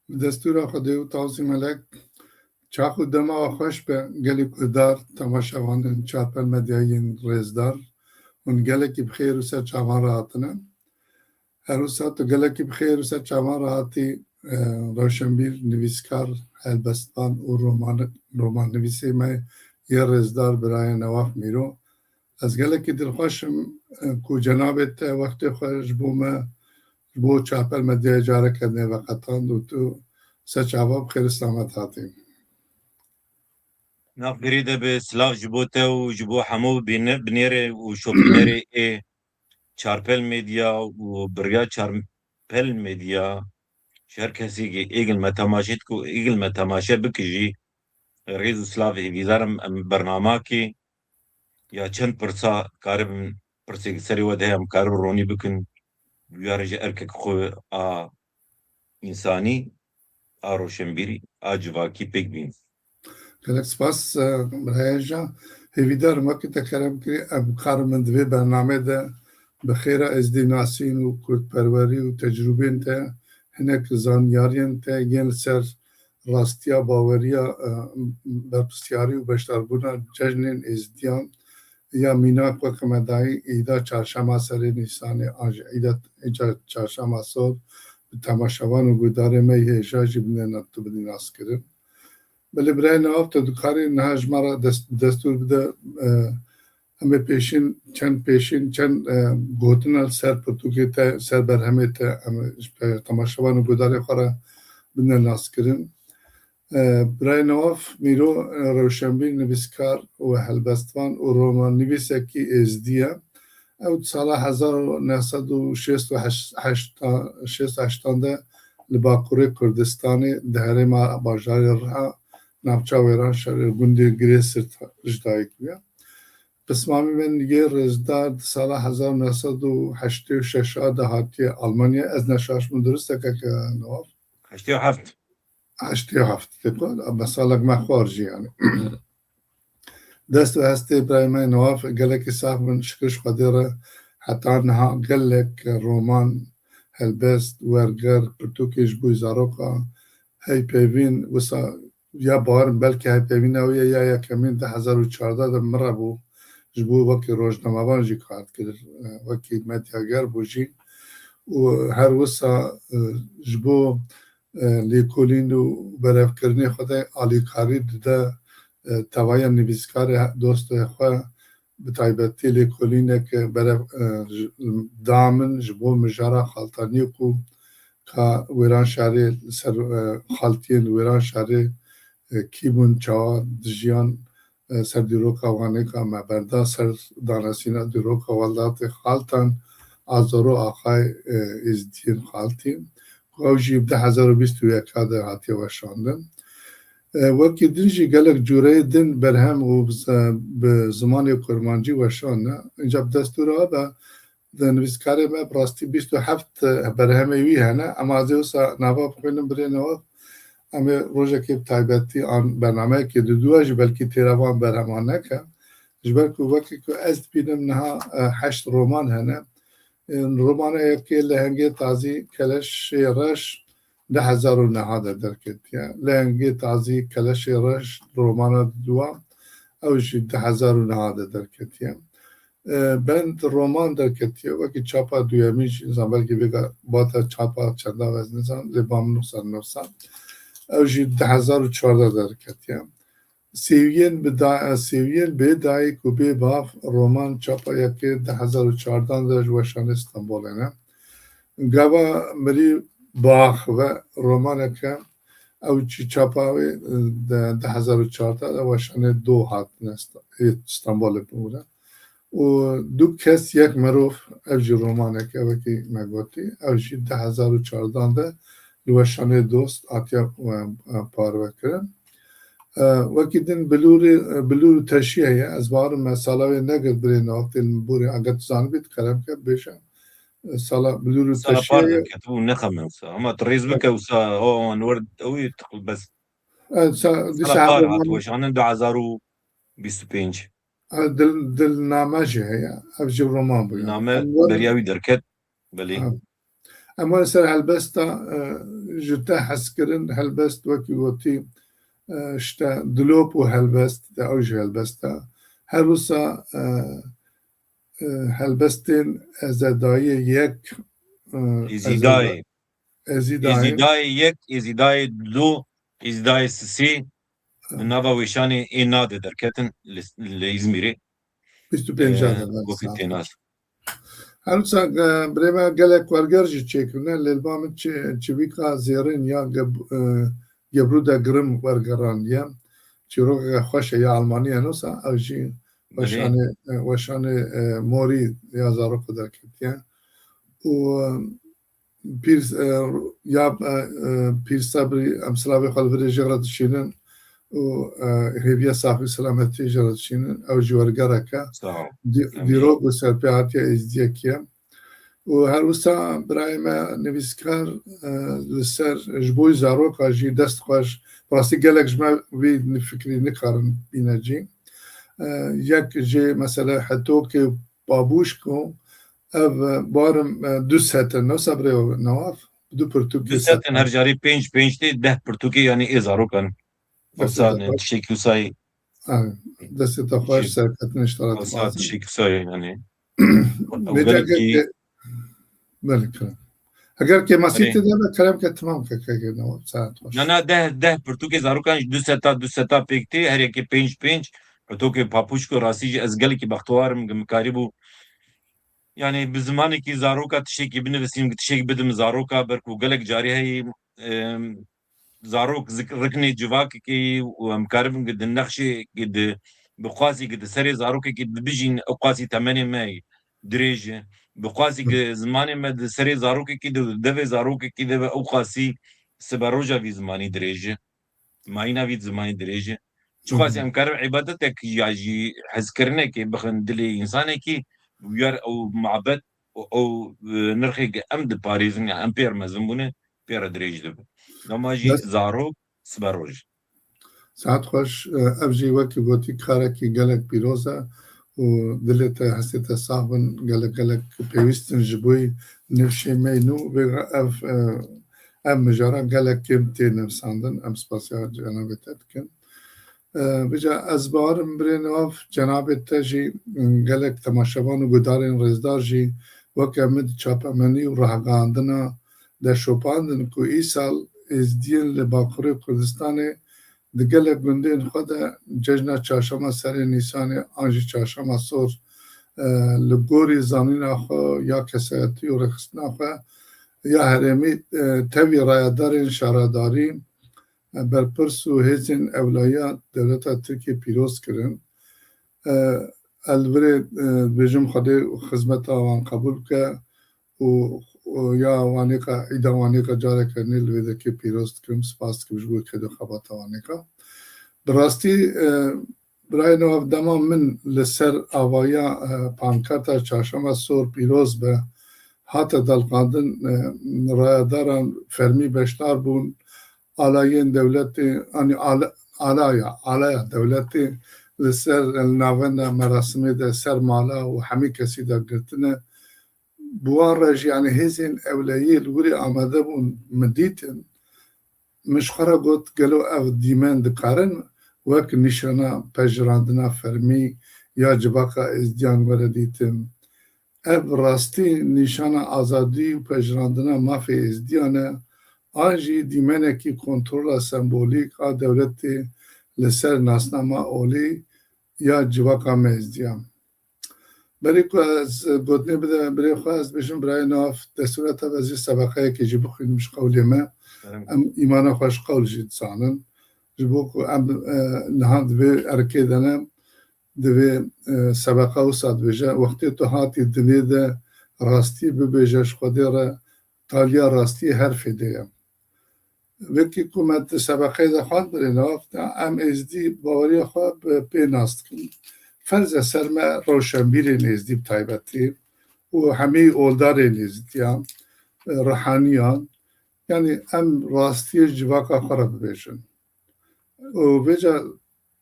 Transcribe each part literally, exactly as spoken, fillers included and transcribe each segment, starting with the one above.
Bi destûra Xwedê û tawsî melek, çax û dema we xweş be, gelî guhdar, temaşevanên Çarpel Medyayê yên rêzdar, hûn gelekî bi xêr û ser çavan re hatine. Her wisa tu gelekî bi xêr û ser çavan re hatî, e, rewşenbîr, nivîskar, helbestvan û roman-, romannivîsê me yê rêzdar birayê Newaf Mîro. Ez gelekî dilxweş im, e, ku cenabê te wextê xwe ji bo me, ji bo Çarpel Medyayê careke din veqetand û tu ser çava bi xêr û selamet hatî. Nav girê de be, silav ji bo te û ji bo hemû bîne-, binêrê û şopînerê ê Çarpel Medya û bi riya Çarpel Medya ji her kesî êgil me temaşe dike û êgil me temaşe bike jî rêz û silav hêvîdar im. Em bernamakê ya çend pirsa karibin, pirsêk serê we de heye, em karibin ronî bikin, duyarê ji erkek xwe a însanî, a roşenbîrî, a civakî pêk bînin. Gelek spas, e, birayê Jean. Hêvîdar im wekî te kerem kirî, em karin min di vê bernamê de bi xêra êzdînasîn û kurdperwerî û tecrûbên te hinek zanyariyên te yên li ser rastiya baweriya, e, berpirsyarî û beşdarbûna cejnên êzdiyan ya mînak weke me dayî îda çarşema serê Nîsanê an jî îda, îca çarşema sor bi temaşevan û guhdarê me yê hêja jî bidin, tu bidî naskirin. Belê birayê Newaf, te dikarî niha ji me re dest-, destûr bide, e, em ê pêşîn, çend pêşîn, çend, e, gotina li ser pirtûkê te, ser berhemê te, em ji pe-, temaşevan û guhdarê xwe re bidin naskirin. E, birayê Newaf Mîro, e, rewşenbîr, nivîskar û helbestvan û romannivîsekî êzdî ye. Ew di sala hezar û neh sed û şêst û heşt, heşt, şêst û heştan de li Bakurê Kurdistanê di herêma bajarê Riha, navça Wêranşehirê gundê Girê Sirt ji dayik bûye. Pismamî min yê rêzdar di sala hezar û neh sed û heştê û şeş de hatiye Almanya. Ez ne şaş bûm, durist e keke Newaf? Heştê û heft. Heştê û heft. Tê ku, me salek me xwar jî yani. Dest û hestê birayê me Newaf gelekî sax bin, şikir ji Xwedê re heta niha gelek roman, helbest, werger, pirtûkê ji bo zaroka, heypeyvîn, wisa ya bawer im belkî heypeyvîna wê ya yekemîn du hezar û çardeh de min re bû, ji bo wekî rojnamevan jî kar dikir, wekî medyager bû jî û her wisa, e, ji bo, e, lêkolîn û berevkirinê xwe de alîkarî dide, e, tevaya nivîskarê dostê xwe, bi taybetî lêkolînek berev, e, ji, da min ji bo mijara xaltaniyê ku ka Wêranşarê li ser, e, xaltiyên Wêranşarê, e, kî bûn, çawa dijiyan, e, ser dîroka Wanê ka me berda ser danesîna dîroka welatê xaltan a Zoro Axayê, e, Êzdiyên Xaltî, ku ew jî di hezar û bîst û yek de hatiye weşandin. E, wekî din jî gelek cûreyê din berhem û bi ze-, bi zimanê kurmancî weşandine. Înca bi destûra be, di nivîskarê me bi rastî bîst û heft berhemê wî hene. Em ez ê wisa nava bixwînim birê Newaf. Em ê rojekê bi taybetî an bernameyekê di dû jî belkî têra van berheman neke. Ji ber ku wekî ku ez dibînim niha, e, heşt roman hene. E, romana yekê Lehengê Tazî Keleşê Reş du hezar û neh de derketiye. Lehengê Tazî Keleşê Reş romana dûa, ew jî du hezar û neh de derketiye. E, bend roman derketiye, wekî çapa duyemîn jî, nizam belkî vêga bata çapa çenda ez nizam, lê ba min nivîsan nivîsan. Ew jî du hezar û çardeh derketiye. Sêwiyên bi da-, Sêwiyên bê dayik û bê bav roman çapa yekê du hezar û çardeh de ji Weşanê Stenbolê ne. Gava Mirî Baxve romaneke, ew jî çapa wê di du hezar û çardeh de Weşanê Do hatine St-, ê Stenbolê bimûre. Û Du Kes Yek Mirov, ev jî romaneke wekî me gotî, ew jî du hezar û çardeh de li Weşanê Dost hatiye, e, e, parvekirin. E, wekî din Bilûrê, e, Bilûr û Teşî heye. Ez bawerim me sala wê negirt birê Newaf, tê li min borê, eger tu zanibî, tu kerem ke bêje. E, sala Bilûr û Sala Teşî par heye. Derketibû, nexemim wisa. Ama tu rêz bike wisa, o, wan wer, ew ê tu bes. E, sa-, Sala dîsa par hevdem hat weşanin du hezar û bîst û pênc. E, dil-, Dilname jî heye. Ev jî roman bû yani. Dilname Em wer- beriya wî derket. Belê. Ha. Em wan ser helbesta, e, ji te hez kirin, helbest wekî gotî, e, işte dilop û helbest, de ew jî helbest e. Her wisa, e, e, helbestên Ezedayê yek, e, Êzîdayê. Ezeda-, Êzîdayê. Êzîdayê yek, Êzîdayê du, Êzîdayê sisê, Ha. di nava weşanê ê nade derketin li, li Îzmîrê. Bîst û pênc E, de, belê, gotî sağ ol. tênas. Her wisa, e, birê me gelek werger jî çêkirine, lê li ba min çi-, çivîka zêrîn ya Geb-, e, Gebru de Grimm wergerandiye. Çîrokeke xweş e ya Almanî ye, nosa ew jî Belê. weşanê, e, weşanê, e, morî ya zarok derketiye. Û, e, Pîr, e, ya, e, e, Pîr Sebrî, em silavê xwe li virê jê re dişînin û, e, hêviya saxî selametiyê jê re dişînin. Ew jî wergereke Sağ ol. dî-, Em jî. dîrok û serpêhatiya êzdiyekî ye. Û her wisa birayê me nivîskar, e, li ser ji bo zaroka jî dest xweş, rastî gelek ji me vî fikrî nikarin bîne cî. E, yek jê mesela hetokê Babûşko, ev, e, barim, e, du set in. Nosa birê Newaf, du pirtûkê Du set in, set in. her carî pênc pênc tê, deh pirtûkê, yanî ê zarokan. Destê Wisa te xweş. tiştekî wisa yî. Ha, destê te xweş, Tiştek-, serketin ji te re wisa dixwazim. tiştekî wisa yî, yanî. Ew Vêca gelekî gelekî Belê, kerem. Eger kêmasî Erê. tê de be, kerem ke temam ke, ke, ke, ne, saet xweş. Na, na, deh, deh pirtûkê zarokan ji du seta, du seta pêk tê, her yekê pênc pênc. Pirtûkê Papûçko rastî jî ez gelekî bextewar im, min karîbû, yanî bi zimanekî zaroka tiştekî binivîsîm, tiştekî bidim zaroka, ber ku gelek carî heyî, em, zarok zik-, riknê civakekê yî û em karibin ki di nexşê ki di, bi qasî ki di serê zarokekî bibijîn, ew qasî temenê me dirêj e. Bi qasî ki zimanê me di serê zarokekî de, di devê zarokekî de be, ew qasî siberoja vî zimanî dirêj e. Mayîna vî zimanî dirêj e. Çiqasî Hı hı. em karin îbadetek ya jî hezkirinekê bixin dilê însanekî, bûyer ew mabet û ew, e, nirxê ki em diparêzin, ya em pê re mezin bûne, pê re dirêj dibe. Dema jî Dest zarok, siberoj. Saet xweş, e, ev jî wekî gotî karekî gelek pîroz e û dilê te, hestê te sax bin, gelek, gelek pêwîst in ji bo nifşê me nû. Vê ev, e, ev mijara gelek kêm tê nivîsandin. Em spasiya cenabê te dikin. E, vêca ez bawerim birê Newaf, cenabê te jî, m, gelek temaşevan û guhdarên rêzdar jî weke min di çapemenî û ragihandina de şopandin ku îsal êzdiyên li Bakurê Kurdistanê di gelek gundên xwe de cejna Çarşema Serê Nîsanê an jî Çarşema Sor, e, li gorî zanîna xwe ya kesayetî û rêxistina xwe ya herêmî, e, tevî rayedarên şaredarî, e, berpirs û hêzên ewleya dewleta Tirkiyê pîroz kirin. E, ez li virê, e, dibêjim Xwedê xizmeta wan qebûl bike û, û ya wanêka, îda wanêka careke nê li vê dekê pîroz dikim, spas dikim ji bo xêr û xebata wanêka. Bi rastî, e, birayê Newaf, dema min li ser avaya, e, pankarta Çarşema Sor pîroz be hate delqandin, e, rayedaran fermî beşdar bûn, alayên dewletê, anî ala-, alaya, alaya dewletê li ser, li navenda merasimê de ser mala û hemî kesî de girtine. Bi wan re jî, yanî hêzên ewleyî li wirê amade bûn, min dîtin. Min ji xwe re got, gelo ev dîmen dikarin wek nîşana pejirandina fermî ya civaka êzdiyan were dîtin? Ev rastî nîşana azadî û pejirandina mafê êzdiyan e, an jî dîmenekî kontrola sembolîk a dewletê li ser nasnama olî ya civaka me êzdiyan? Berî ku ez gotinê bide birê xwe, ez dibêjim birayê Newaf, destûra te be, ez ê sebeqeyekê jî bixwînim ji qewlê me. Kerem. Em îmana xwe ji qewl jî dizanin. Ji bo ku em, e, niha di vê erkê de ne, di vê, e, sebeqa wisa dibêje, wextê tu hatî dilê de rastî bibêje ji Xwedê re, taliya rastiyê her fêdê ye. Wekî ku me di sebeqeyê de xwend birê Newaf, em êzdî baweriya xwe bi pê nas dikin. Ferz e ser me rewşenbîrên êzdî bi taybetî û hemî oldarên êzdiyan, e, ruhaniyan, yanî em rastiyê civaka xwe re bibêjin. Û vêca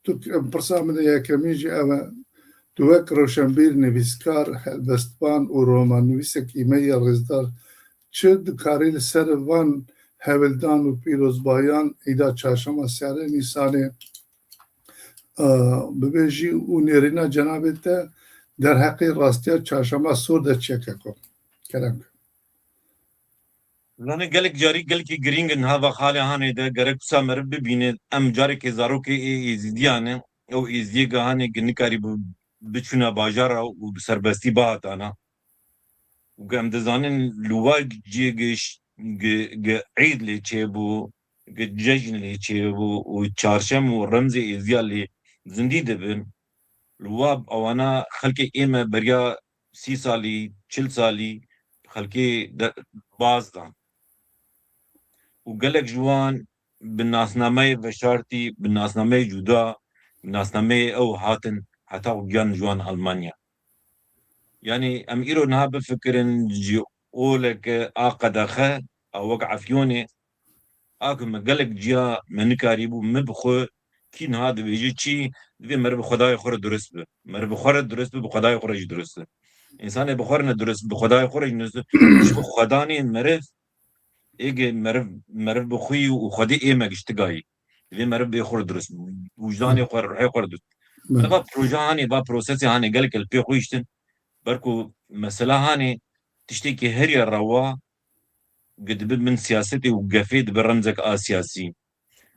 tu, pirsa min ê yekemîn jî ev e, tu wek rewşenbîr, nivîskar, helbestvan û romannivîsekî me yê rêzdar çi dikarî li ser van hewldan û pîrozbayan îda çarşema serê Nîsanê, e, bibêjî û nêrîna cenabê te derheqê rastiya çarşema sor de çi ye keko? Kerem ke. Zanî gelek carî gelkî girîng in hava xalê hanê de gerek wisa meriv bibîne. Em carekê zarokê ê êzidiyan e. Ew êzidiyê ge hanê ge nikarî bi-, biçûna bajara û bi serbestî bihatana. Û ge em dizanin li wa ciyê ge ş-, ge, ge eyd lê çêbû, ge cejn lê çêbû û çarşem û remzê êzidiya lê zindî dibin. Li wa ewana xelkê ê me beriya sî salî, çil salî xelkê de baz dan. Û gelek ji wan bi nasnameyê veşartî, bi nasnameyê cuda, bi nasnameyê ew hatin heta ku giyan ji wan Almanya. Yanî em îro niha bifikirin ji oleke a qedexe, a wek Efyonê, a ku me gelek ciya me nikarîbû, me bi xwe kî niha dibêje çi, divê meriv bi Xwedayê xwe re durist be. Meriv bi xwe re durist be, bi Xwedayê xwe re jî durist be. Însanê bi xwe re ne durist, bi Xwedayê xwe re jî durist be. Ji bo Xwedanê meriv, êgê meriv, meriv bi xwe yî û Xwedê ê me giştigayî. Divê meriv bê xwe re durist be. Wijdanê xwe re, ruhê xwe re durist be. Eva proje hanê, va prosesê hanê gelek li pê xwe hiştin. Ber ku mesela hanê tiştekî herî rewa, ge dibe min siyasetê û gefê dibe remzek a siyasî.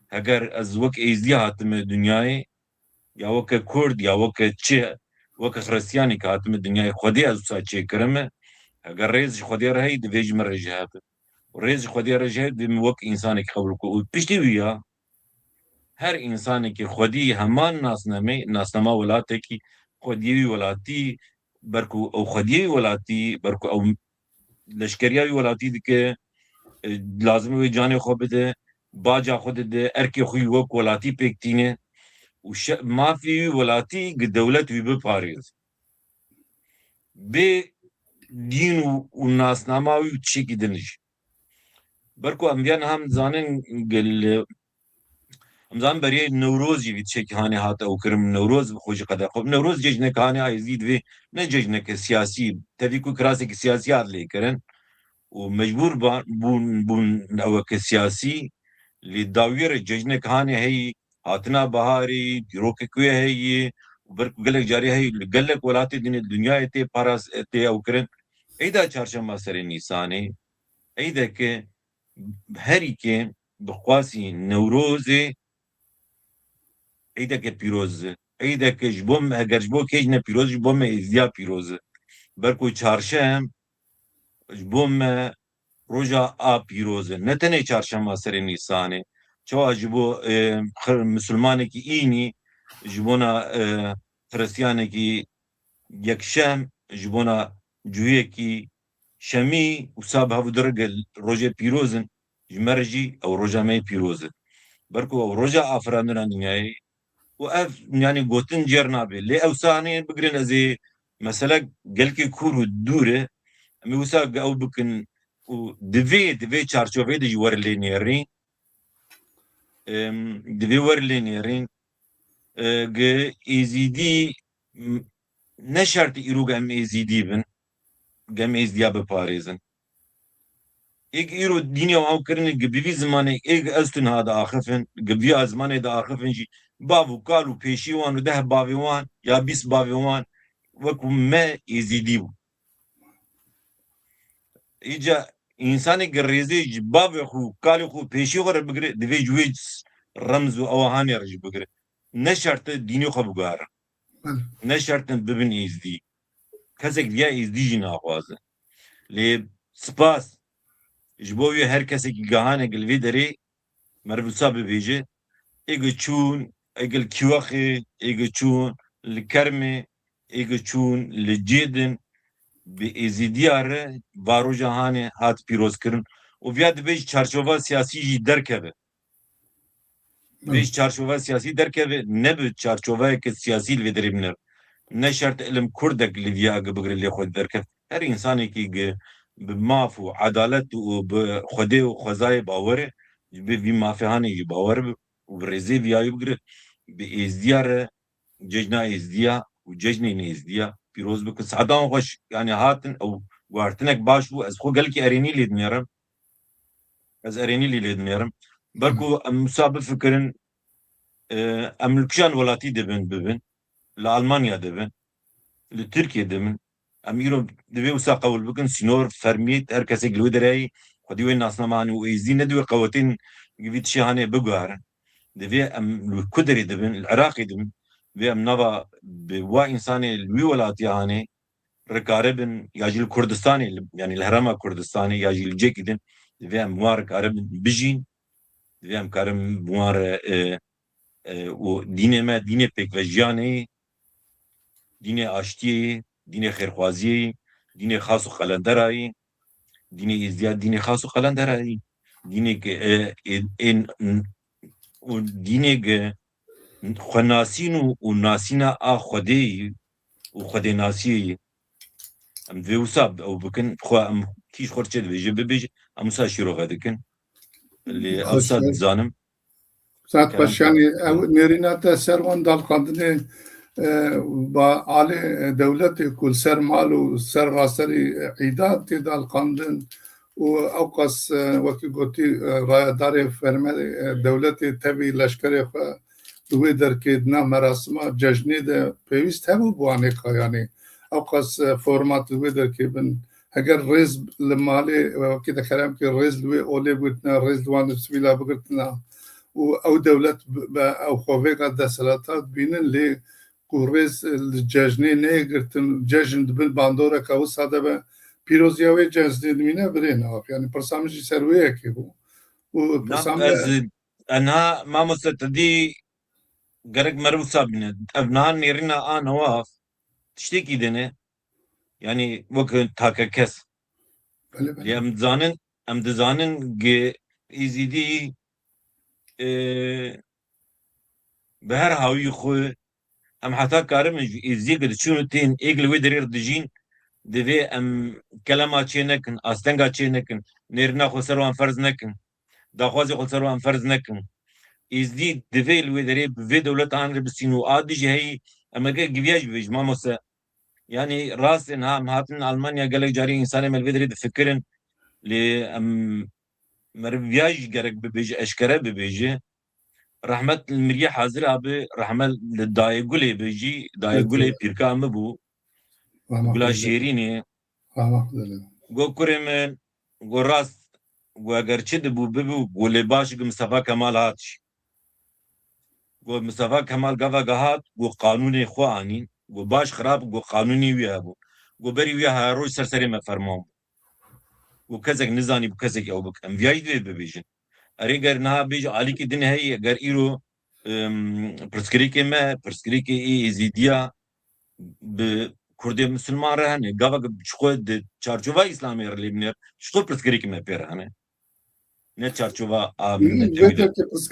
Heger ez wek êzdî hatime dinyayê, ya weke kurd, ya weke çi, weke xiristiyanê ke hatime dinyayê, Xwedê ez wisa çêkirime, heger rêz ji Xwedê re heyî, divê ji min re jî hebe. Û rêz ji Xwedê re jî heyî, divê min wek însanekî qebûl ku. Û piştî wî ya, her însanekî xwedî heman nasnamê, nasnama welatekî, xwediyê wî welatî, ber ku ew xwediyê wî welatî, ber ku ew leşkeriya wî welatî dike, e, lazim e wê canê xwe bide, baca xwe dide, erkê xwe yî wek welatî pêk tîne û şe-, mafê wî welatî gi dewlet wî biparêz. Bê dîn û, û nasnama wî û tiştekî din jî. Ber ku em viya niha em dizanin gel, em zanin beriyê Newroz jî vî tiştekî hanê hate ew kirin. Newroz bi xwe jî qede xwe. Newroz cejneke hanê a êzdî divê ne cejneke siyasî, tevî ku kirasekî siyasî hat lê kirin û mecbûr ba-, bûn, bûn eweke siyasî. Lê dawiyê re cejneke hanê heyî, hatina biharê, dîrokek wê heyî û ber ku gelek carî heyî li gelek welatê din ê dinyayê tê paras-, tê ew kirin. Eyda çarşema serê Nîsanê, eydeke herî kêm bi qasî Newrozê, eydeke pîroz e. Eydeke ji bo me, heger ji bo kê jî ne pîroz, ji bo me êzdiya pîroz e. Ber ku çarşem ji bo me roja a pîroz e. Ne tenê çarşema serê Nîsanê. Çawa ji bo, e, xir-, misilmanekî înî, ji bona, e, xiristiyanekî yekşem, ji bona cuyekî şemî û sab hev û dir ge rojê pîroz in, ji me re jî ew roja me yê pîroz e. Ber ku ew roja afirandina dinyayê û ev, yanî gotin cêr nabe. Lê ew sanê bigirin ez ê mesele gelkê kûr û dûr e. Em ê wisa ge ew bikin û divê, divê çarçoveyê de jî were lê nêrîn. Em, divê were lê nêrîn. E, ge êzîdî, m-, ne şert e îro ge em êzîdî bin, ge em êzdiya biparêzin. Êk îro dînê wan kirinê, ge bi vî zimanê, êk ez tu niha diaxifin, ge vî zimanê diaxifin jî, bav û kal û pêşî wan û deh bavê wan ya bîst bavê wan wekû me êzîdî bû. Îca însanê ge rêzê ji bavê xwe û kalê xwe û pêşî xwe re bigire, divê ji wê remz û ewa hanê re jî bigire. Ne şert e dînê xwe biguhere. Belê. Ne şert in bibin êzdî. Kesek viya êzdî jî naxwaze. Lê spas ji bo wê her kesekî gehane gil vê derê meriv wisa bibêje, ê gi çûn, ê gil Kîwexê, ê gi çûn li Kermê, ê gi çûn li cê din, bi êzîdiya re varoja hanê hat pîrozkirin û viya dibê ji çarçova siyasî jî derkeve. Divê ji çarçova siyasî derkeve, ne bi çarçoveyeke siyasî li vê derê bine. Ne şert ilim kurdek li viya gi bigire lê xwe derkev. Her însanekî gi bi maf û edalet û bi Xwedê û xwezayê bawer e, ji bi vî mafê hanê jî bawer bi û bi rêzê viyayî bigire, bi êzdiya re cejna êzdiya û cejnên êzdiya pîroz bikin. Saetan xweş, yanî hatin ew guhertinek baş bû. Ez xwe gelkî erênî lê dinêrim. Ez erênî lê lê dinêrim. Ber ku em wisa bifikirin, e, em li kîjan welatî dibin, bibin? Li Almanya dibin, li Tirkiye dibin. Em îro divê wisa qewil bikin, sînor fermî, her kesek li wê derê yî, xwedî wê nasname anî û êzdî ne divê qewetên vî tişê hanê biguherin. Divê em li ku derê dibin, li Iraqê dibin, divê em nava bi wa însanê li wî welatî hanê, rikaribin, ya jî li Kurdistanê, li, yanî li Herêma Kurdistanê, ya jî li cihekî din, divê em wan rikaribin bijîn, divê em karin bi wan re, e, e, û dînê me, dînê pêkvejiyanê yî, dînê aştiyê yî, dînê xêrxwaziyê yî, dînê xas û qelenderayî, dînê êzdiya, dînê xas û qelenderayî, dînê ke, e, e, ên, û dînê ge xwenasîn û, û nasîna a Xwedê yî û Xwedênasiyê yî. Em divê wisa ew bikin, xwe em kî ji xwe çi dibêje, bibêje, em wisa şîrove dikin. Lê ew wisa dizanim. Saet xweş, yanî ew nêrîna te ser wan dalxandinê, e, ba alê, e, dewletê ku li ser mal û ser raserî, e, îda tê dalxandin û ewqas, e, wekî gotî, e, rayedarê ferme, e, dewletê tevî leşkerê xwe di wê derkê di nav merasima cejnê de pêwîst hebû bi wanê ka, yanî ewqas, e, format di wê derkê bin. Heger rêz li malê, wekî te kerem kir, rêz li wê olê bigirtina, rêz li wan sivîla bigirtina û ew dewlet bi, bi ew xwe vêga desthilata dibînin, lê ku rêz li cejnê neyê girtin, cejn di bin bandoreka wisa de be, pîroziya wê cejnê dimîne virê nav. Yanî pirsa min jî ser wê yekê bû. Û Na, pirsa min ez, e, niha mamoste, te dî gerek meriv wisa bîne. Ev niha nêrîna a Newaf tiştekî din e. Yanî wek takekes. Belê, belê. Lê em dizanin, em dizanin ge Êzîdî, e, bi her hawî xwe em heta karibin ji Êzîdiyê ke diçin û tên êk li wê derê re dijîn, divê em kelema çê nekin, astenga çê nekin, nêrîna xwe ser wan ferz nekin, daxwazê xwe ser wan ferz nekin. Êzdî divê li wê derê bi vê dewleta an re bisîn û a dijî heyî em eke giviyaj bibêjin, mamoste. Yanî rast e, niha em hatin Almanya, gelek carî însanê me li vê derê difikirin. Lê em meriv viya jî gerek bibêje, eşkere bibêje. Rehmet li Miriyê Hazir abi, rehmet li Dayê Gulê be jî, Dayê Gulê pîrka min bû. Gula Şêrînê. Go kurê min, go rast, go eger çi dibû bibû, go lê baş, go Mistefa Kemal hat jî. Go Mistefa Kemal gava ge hat, go qanûnê xwe anîn, go baş xirab, go qanûnê wî hebû. Go berî wî her roj ser serê me ferman bû. Û kesek nizanî bi kesek ew bike. Em viyayî divê bibêjin. Erê ger niha bêje alîkî din heyî, ger îro, em, pirsgirêkê me, pirsgirêkê ê Êzîdiya bi Kurdê Misilman re hene, gava ji xwe di çarçova Îslamê re lê binêr, ji xwe pirsgirêkê me pê re hene. Ne çarçova a Hmm, minetewî de.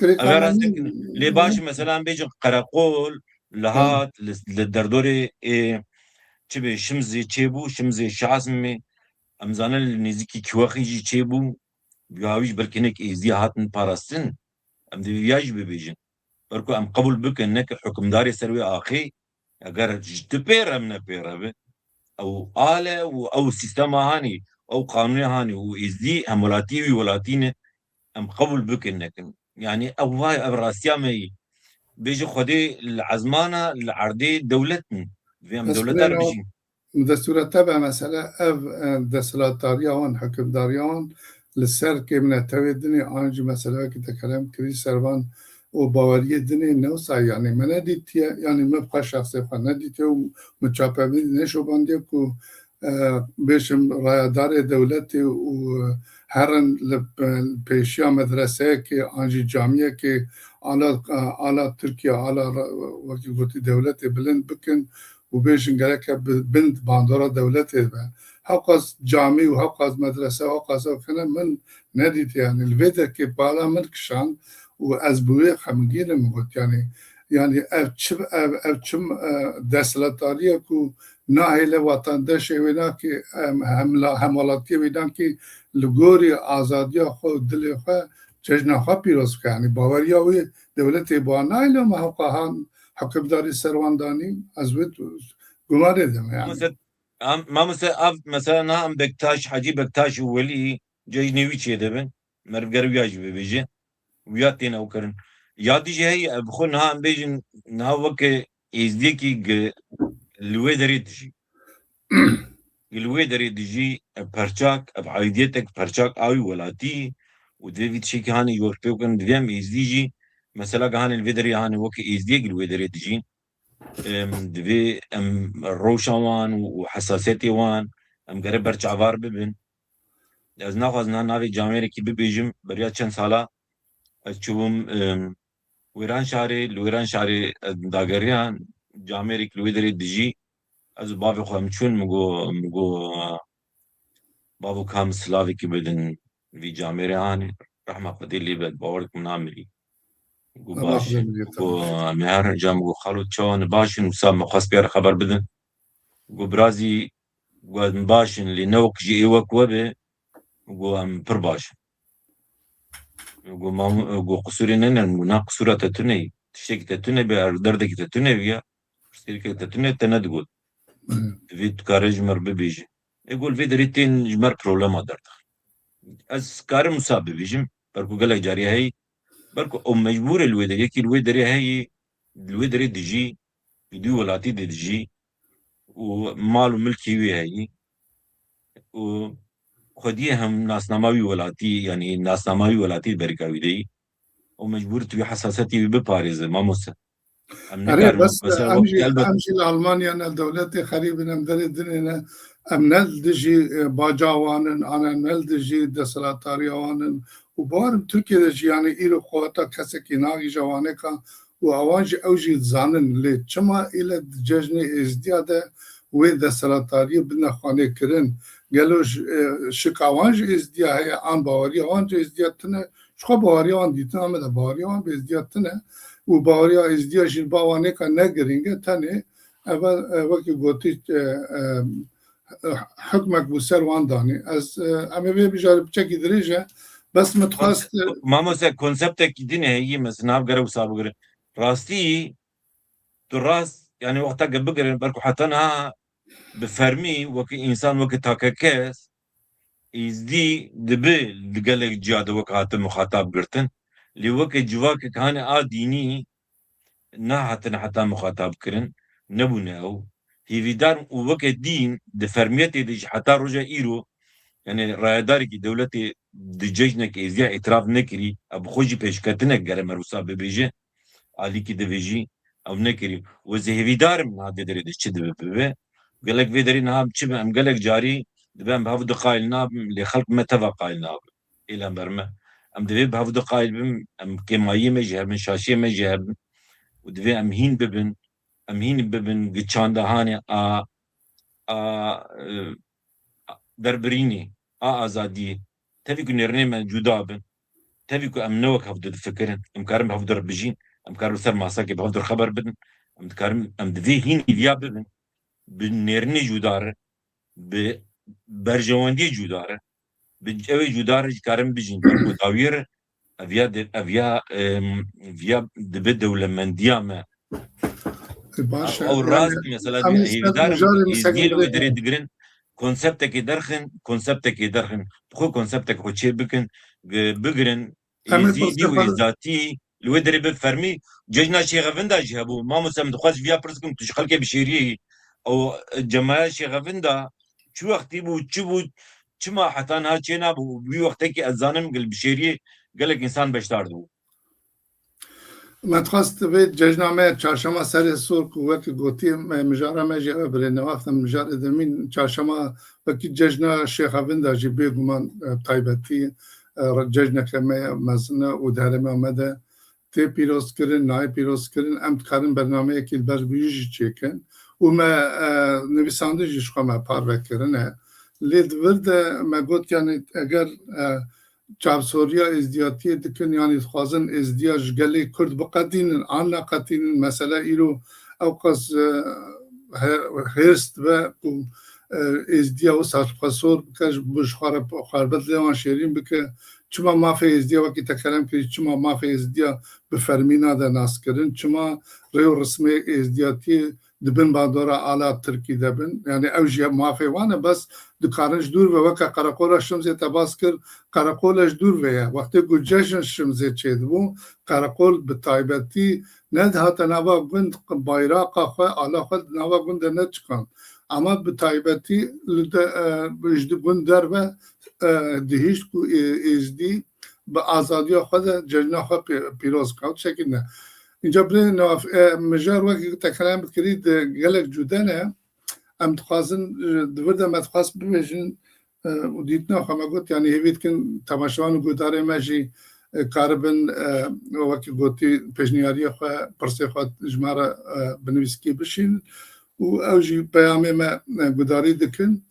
Ev rast dikin. Lê baş, mesela, em bêjin qereqol, li hat, li, li derdorê ê, çi bê, Şimzê çêbû, Şimzê Şazimê, em zanin li nêzîkî Kiwexî jî çêbû, bi hawî ji ber kinek êzdiya hatin parastin, em divê viya jî bibêjin. Ber ku em qebûl bikin, ne ki hukimdarê ser wê axê, eger ji tu pê re em ne pê re be, ew ale û ew sîstema hanî, ew qanûnê hanî û êzdî hemwelatiyê wî welatî ne, em qebûl bikin nekin. Yanî ew vay, ev rastiya me yî. Bêje Xwedê li ezmana, li erdê dewlet in. Divê em dewleta re bijîn. Min destûra te be, mesele ev, e, desthilatdariya wan, hikimdariya wan li ser kêmnetewê dinê an jî mesele wekî te kerem kirî ser van û baweriyê dinê ne wisa, yanî me nedîtiye, yanî min bi xwe şexsê xwe nedîtiye û min çapemî neşobandiye ku, e, bêjim rayedarê dewletê û herin li pe-, pêşiya medreseyekê an jî camiyekê ala, ala Tirkiye, ala ra-, wekî gotî dewletê bilind bikin û bêjin gereke bi, bin bandora dewletê be. Hewqas camî û hewqas medrese, hewqas ew kene min nedît, yanî li vê derkê bala min kişand û ez bi wê xemgîn im, got, yanî, yanî ev çi, ev, ev çi, e, desthilatdariye ku nahêle vatandeşê wê nakê, em, hemla-, hemwelatiyê wê nakê li gorî azadiya xwe û dilê xwe cejna xwe pîroz bike. Yanî baweriya wê dewletê bi wan nahêle me hewqa han hikimdarî ser wan danî, ez wê gumanê de me, yanî. Mesela, Em, mamoste, ev mesela niha em Bektaş, Hecî Bektaş û Welî cejnê wî çêdibin. Meriv ger wiya jî bibêje. Wiya têne ew kirin. Ya dijî heye, ev bi xwe niha em bêjin, niha weke êzdiyekî gi-, li wê derê dijî. Gi li wê derê dijî, ev perçak, ev aîdiyetek perçak a wî welatî û divê vî tiştekî hanê ji we pê bikin, divê em êzdî jî, mesela gi hanê li vê derê hanê weke êzdiyek li wê derê dijîn. Em, divê em rewşa wan û, û hesasiyetê wan em gere berçavar bibin. Ez naxwazim niha navê camêrekî bibêjim, beriya çend sala ez çûbûm, em, Wêranşarê, li Wêranşarê ez dageriyan, camêrek li wê derê dijî, ez û bavê xwe em çûn, min got, min got, "Bavo, ka min silavekî bidin vî camêrê anî, rehma Xwedê lê be, bawer dikim namirî." Got, "Baş." Got, "Em ê her ca." Min got, "Xalo, çawa ne baş in?" Wisa min xwest pê re xeber bidin. Got, "Birazî, got, em baş in, lê ne wek ji ê wek we be." Got, "Em pir baş in." Got, "Mam-, got, qisûrê ne ne?" Got, "Na, qisûra te tune ye. Tiştekî te tune be, derdekî te tune be ya. Pirsgirêkê te tune, te nedigot. Divê tu kare ji me re bibêje." Ê got, "Li vê derê tên ji me re problema derdixin." Ez karim wisa bibêjim, belku gelek carî heyî, belku ew mecbûr e li wê derê, yekî li wê derê heyî, li wê derê dijî, li dû welatî de dijî û mal û milkê wî heyî û xwediyê hem nasnama wî welatî, yanî nasnama wî welatî berîka wî de yî. Û mecbûr tu wî hesasiyetê wî biparêze, mamoste. Em Erê, nikarin bes, mesela em wek jî, elbet em jî li Almanya ne dewletê xerîb in, em derê dinê ne, em ne li dijî, e, baca wan in, an em ne li dijî desthilatdariya wan in. Û bawerim Tirkiye de jî, yanî îro xwe heta kesekî nagihîje wanêka û ewan jî, ew jî dizanin. Lê çima île di cejnê êzdiya de wê desthilatdariyê bidine xwanê kirin? Gelo ji, e, şika wan ji êzdiya heye, an baweriya wan ji êzdiya tune? Ji xwe baweriya wan dîtin, Amed, e, baweriya wan bi êzdiya tune û baweriya êzdiya jî li ba wan nêka ne girîng e, tenê ev e, wekî gotî, e, e, hukmek bû ser wan danî. Ez, e, em ê vê bijarê piçekî dirêj e, bes min dixwest, e, Mamoste, konseptekî din heyî, mesela nav gere wisa bigirin. Rastî, tu rast, yani wexta ke bigirin, belku heta niha bi fermî wekî însan, wekî takekes, êzdî dibe li gelek ciya de wek hate muxatab girtin. Lê weke civakek hane a dînî nehatine heta muxatab kirin, nebûne ew. Hêvîdar û weke dîn di fermiyetê de jî heta roja îro, yani rayedarekî dewletê di cejnek êzdiya îtiraf nekirî, ev bi xwe jî pêşketinek gere merûsa bibêje, alîkî divê jî ew nekirî. Û ez ê hêvîdar im niha vê derê de çi dibe bibe. Gelek vê derê niha çi be, em gelek carî dibe em bi hev de qayil nabin, lê xelk me teva qayil nabin. Êlan ber me. Em divê bi hev de qayil bin, em kêmayiyê me jî hebin, şaşiyê me jî hebin. Û divê em hîn bibin, em hîn bibin giçanda hanê a, a, e, derbirînê, a azadiyê. Tevî ku nêrînê me cuda bin, tevî ku em ne wek hev de difikirin, em karin bi hev de re bijîn, em karin li ser masakê bi hev de re xeber bidin, em dikarin, em divê hîn hîviya bibin, bi nêrînê cuda re, bi berjewendiyê cuda re, bi ew ê cuda re jî karin bijîn, bi ku dawiyê re, ev ya de, ev ya, em, ev ya dibe dewlemendiya me. E, baş e. Ew rast, yani, mesela, em ê hêvîdar im, mijarê êzdiyê li wê derê digirin, konseptekê derxin, konseptekê derxin. Bi xwe konseptek xwe çê bikin, gi-, bigirin, Em ê êzdî û êzatî li wê derê bi fermî cejna Şêxevinda jî hebû. Mamoste, min dixwest viya pirs bikim, tu ji xelkê bi şêriyê yî. Ew, e, cemaya Şêxevinda çi wextî bû, çi bû, çima heta niha çê nabû? Wî wextekî ez zanim gil bi şêriyê gelek însan beşdar dibû. Me dixwest vê cejna me çarşema serê sor ku wekî gotî me mijara me jî ev birêne wextin mijarê demîn çarşema wekî cejna Şêxevinda jî bêguman, e, taybetî, e, cejneke me ye mezin e û di herêma me de tê pîrozkirin, nayê pîrozkirin, em dikarin bernameyekî li ber wî jî çêkin û me, e, nivîsandin jî ji xwe me parve kirine. Lê di vir de me got, yanî eger, e, çavsoriya êzdiyatiyê dikin, yanî dixwazin êzdiya ji gelê Kurd biqetînin an neqetînin, mesele îro ewqas, e, he-, hêrs dibe ku, e, êzdiya wisa ji xwe sor bike, ji, ji xwe re xerbet lê wan şêrîn bike. Çima mafê êzdiya, wekî te kerem kirî, çima mafê êzdiya bi fermî nade naskirin? Çima rê û rismê êzdiyatiyê di bin bandora ala Tirkî de bin. Yani ew jî mafê wan e, bes dikarin ji dûr ve, weke Qereqola Şimzê te bas kir, Qereqola ji dûr ve ye. Wextê ku cejn Şimzê çêdibû, Qereqol bi taybetî nedihate nava gund, bayraqa xwe, ala xwe di nava gund de nediçikand. Ama bi taybetî li de, e, ji di gund derve, e, dihişt ku, e, Êzdî bi azadiya xwe de cejna xwe pê-, pîroz bike. Ew tiştekî ne. Înca birê Newaf, e, mijar wekî te kerem dikirî di gelek cude ne. Em dixwazin, e, di vir de me dixwast bibêjin, e, û dîtina xwe me got, yanî hêvî dikin temaşevan û guhdarê me jî, e, karibin, e, wekî gotî pêşniyariya xwe, pirsê xwe ji me re, e, bi nivîskî bişîn û ew jî peyamê me, e, gudarî dikin.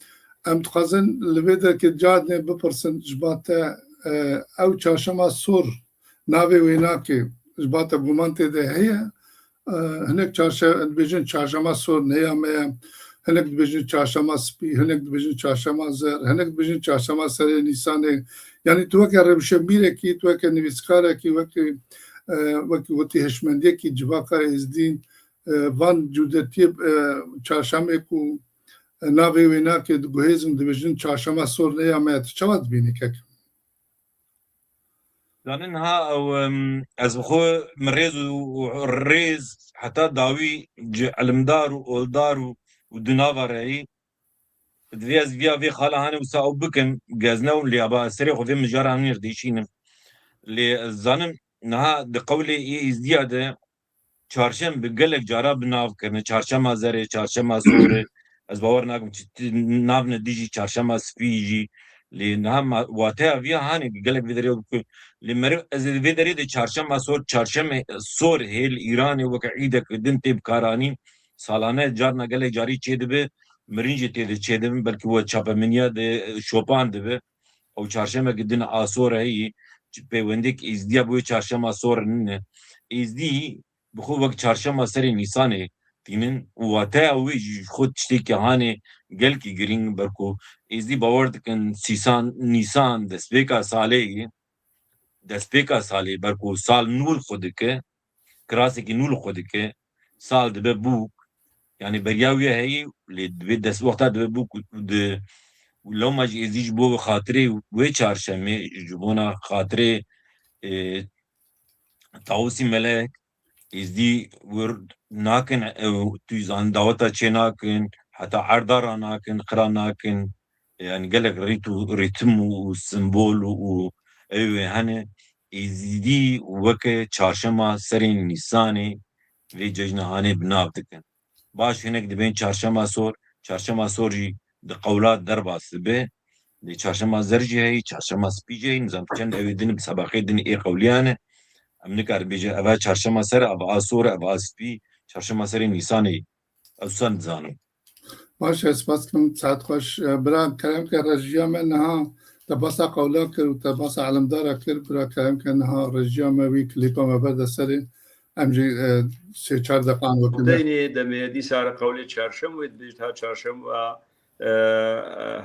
Em dixwazin li vê derkê cahnê bipirsin ji ba te, e, ew çarşema sor navê wê nake, ji ba te guman tê de heye. E, hinek çarşe-, dibêjin çarşema sor neya me ye, hinek dibêjin çarşema spî, hinek dibêjin çarşema zer, hinek dibêjin çarşema serê Nîsanê. Yanî tu weke rewşenbîrekî, tu weke nivîskarekî, weke, e, wekî gotî hişmendiyekî civaka Êzdî, e, van cûdetiyê, e, çarşemê ku, e, navê wê nake diguhêzin, dibêjin çarşema sor neya me ye. Tu çawa dibînî kek? Zanin ha ew, em, ez bi xwe min rêz û, û rêz heta dawî ji ilimdar û oldar û, û di nava reyî divê ez viya vê xala hanê wisa ew bikim, gez ne lê aba serê xwe vê mijara hanê dişînim. Lê ez zanim niha di qewlê ê Êzdiya de çarşem bi gelek cara bi nav kirine. Çarşema zerê, çarşema sorê. Ez bawer nakim çi ti-, nav ne dijî çarşema spî jî. Lê niha ma-, wateya viya hanê gelek vê derê ku lê meriv ez ê vê derê de çarşema sor, çarşemê sor hê li Îranê weke îdek din tê bikaranîn. Salane carna gelek carî çêdibe, mirin jî tê de çêdibin, belkî we çapemeniya de, e, şopan dibe. Ew çarşemeke din a sor heyî, çi peywendek Êzdiya bi wê çarşema sor nîne. Êzdî bi xwe wek çarşema serê Nîsanê tînin û wateya wê jî ji xwe tiştekî hanê gelkî girîng, ber ku Êzdî bawer dikin sîsan Nîsan destpêka salê ye, destpêka salê ber ku sal nû li xwe dike, kirasekî nû li xwe dike, sal dibe bûk, yanî beriya wî heyî lê divê dest wexta dibe bûk û di, û lewma jî Êzdî ji bo xatirê wê çarşemê, ji bona xatirê, e, Tawusî Melek, Êzdî wir nakin, e, tu zan daweta çê nakin, heta erda ra nakin, qira nakin. Yani gelek rît û rîtim û simbol û, û ew ê hene Êzdî weke çarşema serê Nîsanê vê cejna hanê bi nav dikin. Baş hinek dibên çarşema sor, çarşema sor jî di qewla derbas dibe. Lê çarşema zer jî heyî, çarşema spî jî heyî. Nizam çend ew ê din bi sebaqê din ê qewliyan e. Em nikarin bêje eva çarşema ser, eva a sor, eva a spî, çarşema serê Nîsanê. Ez wisa nizanim. Baş e, spas dikim, saet xweş. E, bira kerem ke rejiya me niha te basa qewla kir û te basa elimdara kir, bira kerem ke niha rejiya me wî klîpa me berde serê. Em jî, e, sê çar deqan wekî me. Deynê demê dîsa re qewlê çarşem wê dibêjit ha çarşem wa, e,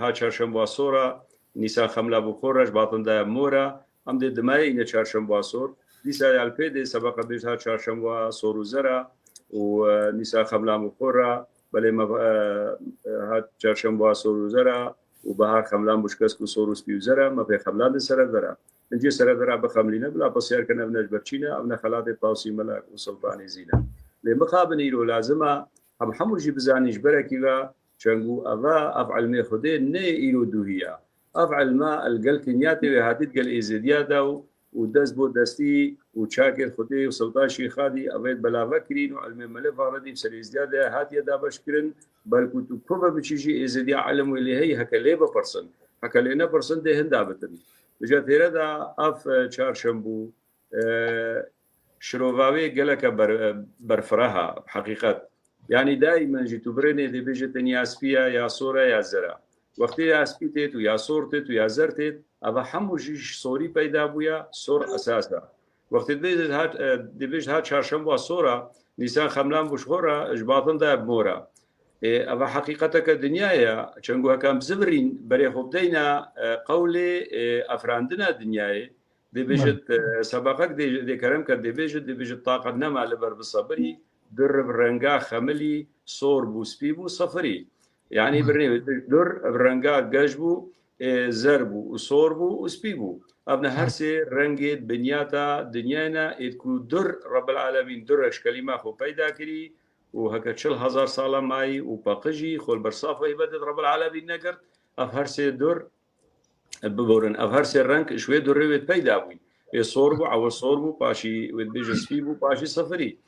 ha çarşem wa sora, nîsa xemla bû xora, ji batin daya mora. Em dê dimayê îne çarşemba sor. Dîsa ya li pê dê sebeqa bêjit ha çarşemba sor û zera û, e, nîsa xemlan û xora. Belê me, e, e, hat çarşemba sor û zera û bahar xemlan bû ji kesk û sor û spî û zera. Me pê xemlan di sere vera. Hincê sere vera bixemlîne, bila pisyar kin ev ne ji ber çî ne, ev ne xelatê Tawsî Melek û Sultanê Zîne. Lê mixabin îro lazim e, em hemû jî bizanîn ji berekî ve çengû eva, ev ilmê Xwedê ne îro dûhî ya. Ev ilma el gel kinyatê wê hatî digel Êzêdiya de û, û dest bo destî û çakê Xwedê û Sultan Şîxadî evê belave kirîn û ilmê Melê Fahredî ser Êzdiya de hatiye dabeş kirin. Belkû tu ku ve biçî jî Êzêdiya ilim wê lê heyî heke lê bipirsin. Heke lê nepirsin dê hinda bitin. Vêca têre de ev, e, çarşembû, e, şirova wê geleke ber-, e, berfireh a, heqîqet. Yanî daîmen jî tu birênê dê bêje te ya spî ya, ya sor e, ya zer e. Wextê ya spî têt û ya sor têt û ya zer têt, eva hemû jî ji sorî peyda bûya, sor esas e. Wextê dibêjit ha, e, dibêjit ha çarşemba sor e, nîsan xemlan bû ji xwe re, ji batin de mor e. Ê, eva heqîqeteke dinyayê ye, çengû heke em bizivirîn, berê xwe bideyna, e, qewlê, e, afirandina dinyayê, dê bêjit, e, sebaqek dê, dê kerem ke dê bêjit, dê bêjit taqet nema li ber bisebirî, Dur bi renga xemilî, sor bû, spî bû, sifirî. Yanî birnê dur bi renga gej bû, e, zer bû û sor bû û spî bû. Ev ne her sê rengê binyata dinyayê ne, êd ku dur Rebbil Alemîn dur ji kelîma xwe peyda kirî û heke çil hezar sala mayî û paqijî xwe li ber saf heybetê Rebbil Alemîn negirt. Ev her sê dur Biborin, ev her sê reng ji wê durê wê peyda bûyn. Ê sor bû, ewil sor bû, paşî wê dibêje spî bû, paşî sifirî.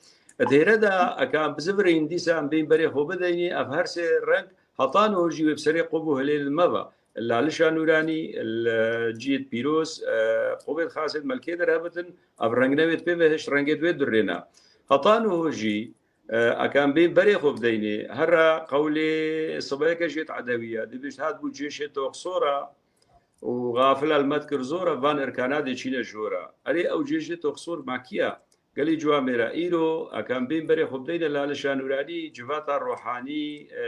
Di hêre de, eka em bizivirîn, dîsa em bên berê xwe bideynê, ev her sê reng heta niho jî wê bi serê qub û hilêl me ve. Lalişa nûranî, li ciyêt pîroz, e, qubêt xasêt melkê derhebitin, ev reng ne wê pê ve hişt rengê wê durê ne. Heta niho jî, E, eka em bên berê xwe bideynê, herra qewlê sibeyeke jêt edewî ye. Dibêjt, hat bû cêşê toxsora û xafila li me dikir zora, van irkana dê çîne jora. Erê, ew cêşê toxsor ma kî ye? Gelî ciwan mêra. Îro, eka em bên berê xwe bideyne Lalişa Nûranî, civata ruhanî, e,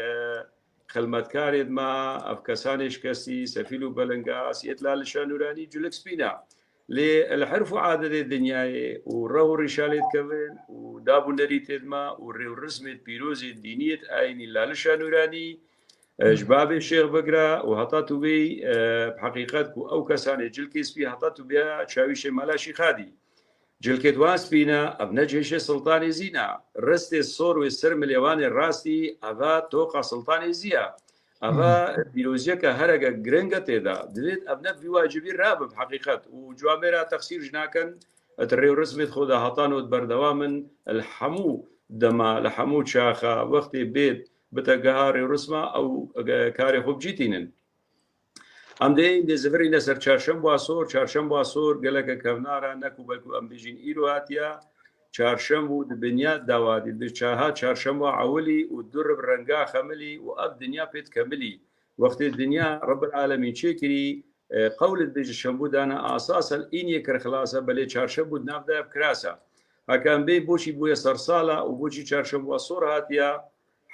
xilmetkarê dima, ev kesanê şikestî, sefîl û belinga, siyet Lalişa Nûranî, culik spîna. Lê li herf û adetê dinyayê û reh û rîşalê dikevin û dab û nerîtê dima û rê û rizmê pîrozê dîniyê ayînî Lalişa Nûranî, e, ji babê şêx bigira û heta tu bêy, e, bi heqîqet ku ew kesanê cilkê spî heta tu bêya çawîşê mala şîxadî. Cilkê wan spî ne, ev ne cêşê siltanê zî ne. Ristê sor wê ser milê wan ê rastî, eva toqa siltanê zî ye. Eva pîroziyeke hereke giring e tê de. Divêt ev ne vî wacibî rabe bi heqîqet. Û ciwamêra texsîr ji nakin, et rê û rizmêt xwe de hatan û berdewam in, li hemû dema, li hemû çaxa, wextê bêt, bite geha rê û rizma ew, e, karê xwe bi cî tînin. Em dê êndê zivirîne ser çarşemba sor. Çarşemba sor geleke kevnar e, ne ku belku em bêjîn îro hatiye. Çarşemb û di binya dawatî, di çaha çarşemba ewilî û dur bi renga xemilî û ev dinya pê dikemilî. Wextê dinya Rebbil Alemîn çêkirî, e, qewlê dibêje şembû dane asas el îniyê kir xilas e, belê çarşemb û di nav de ev kiras e. Heke em bê boçî bûye sersala û boçî çarşemba sor hatiye,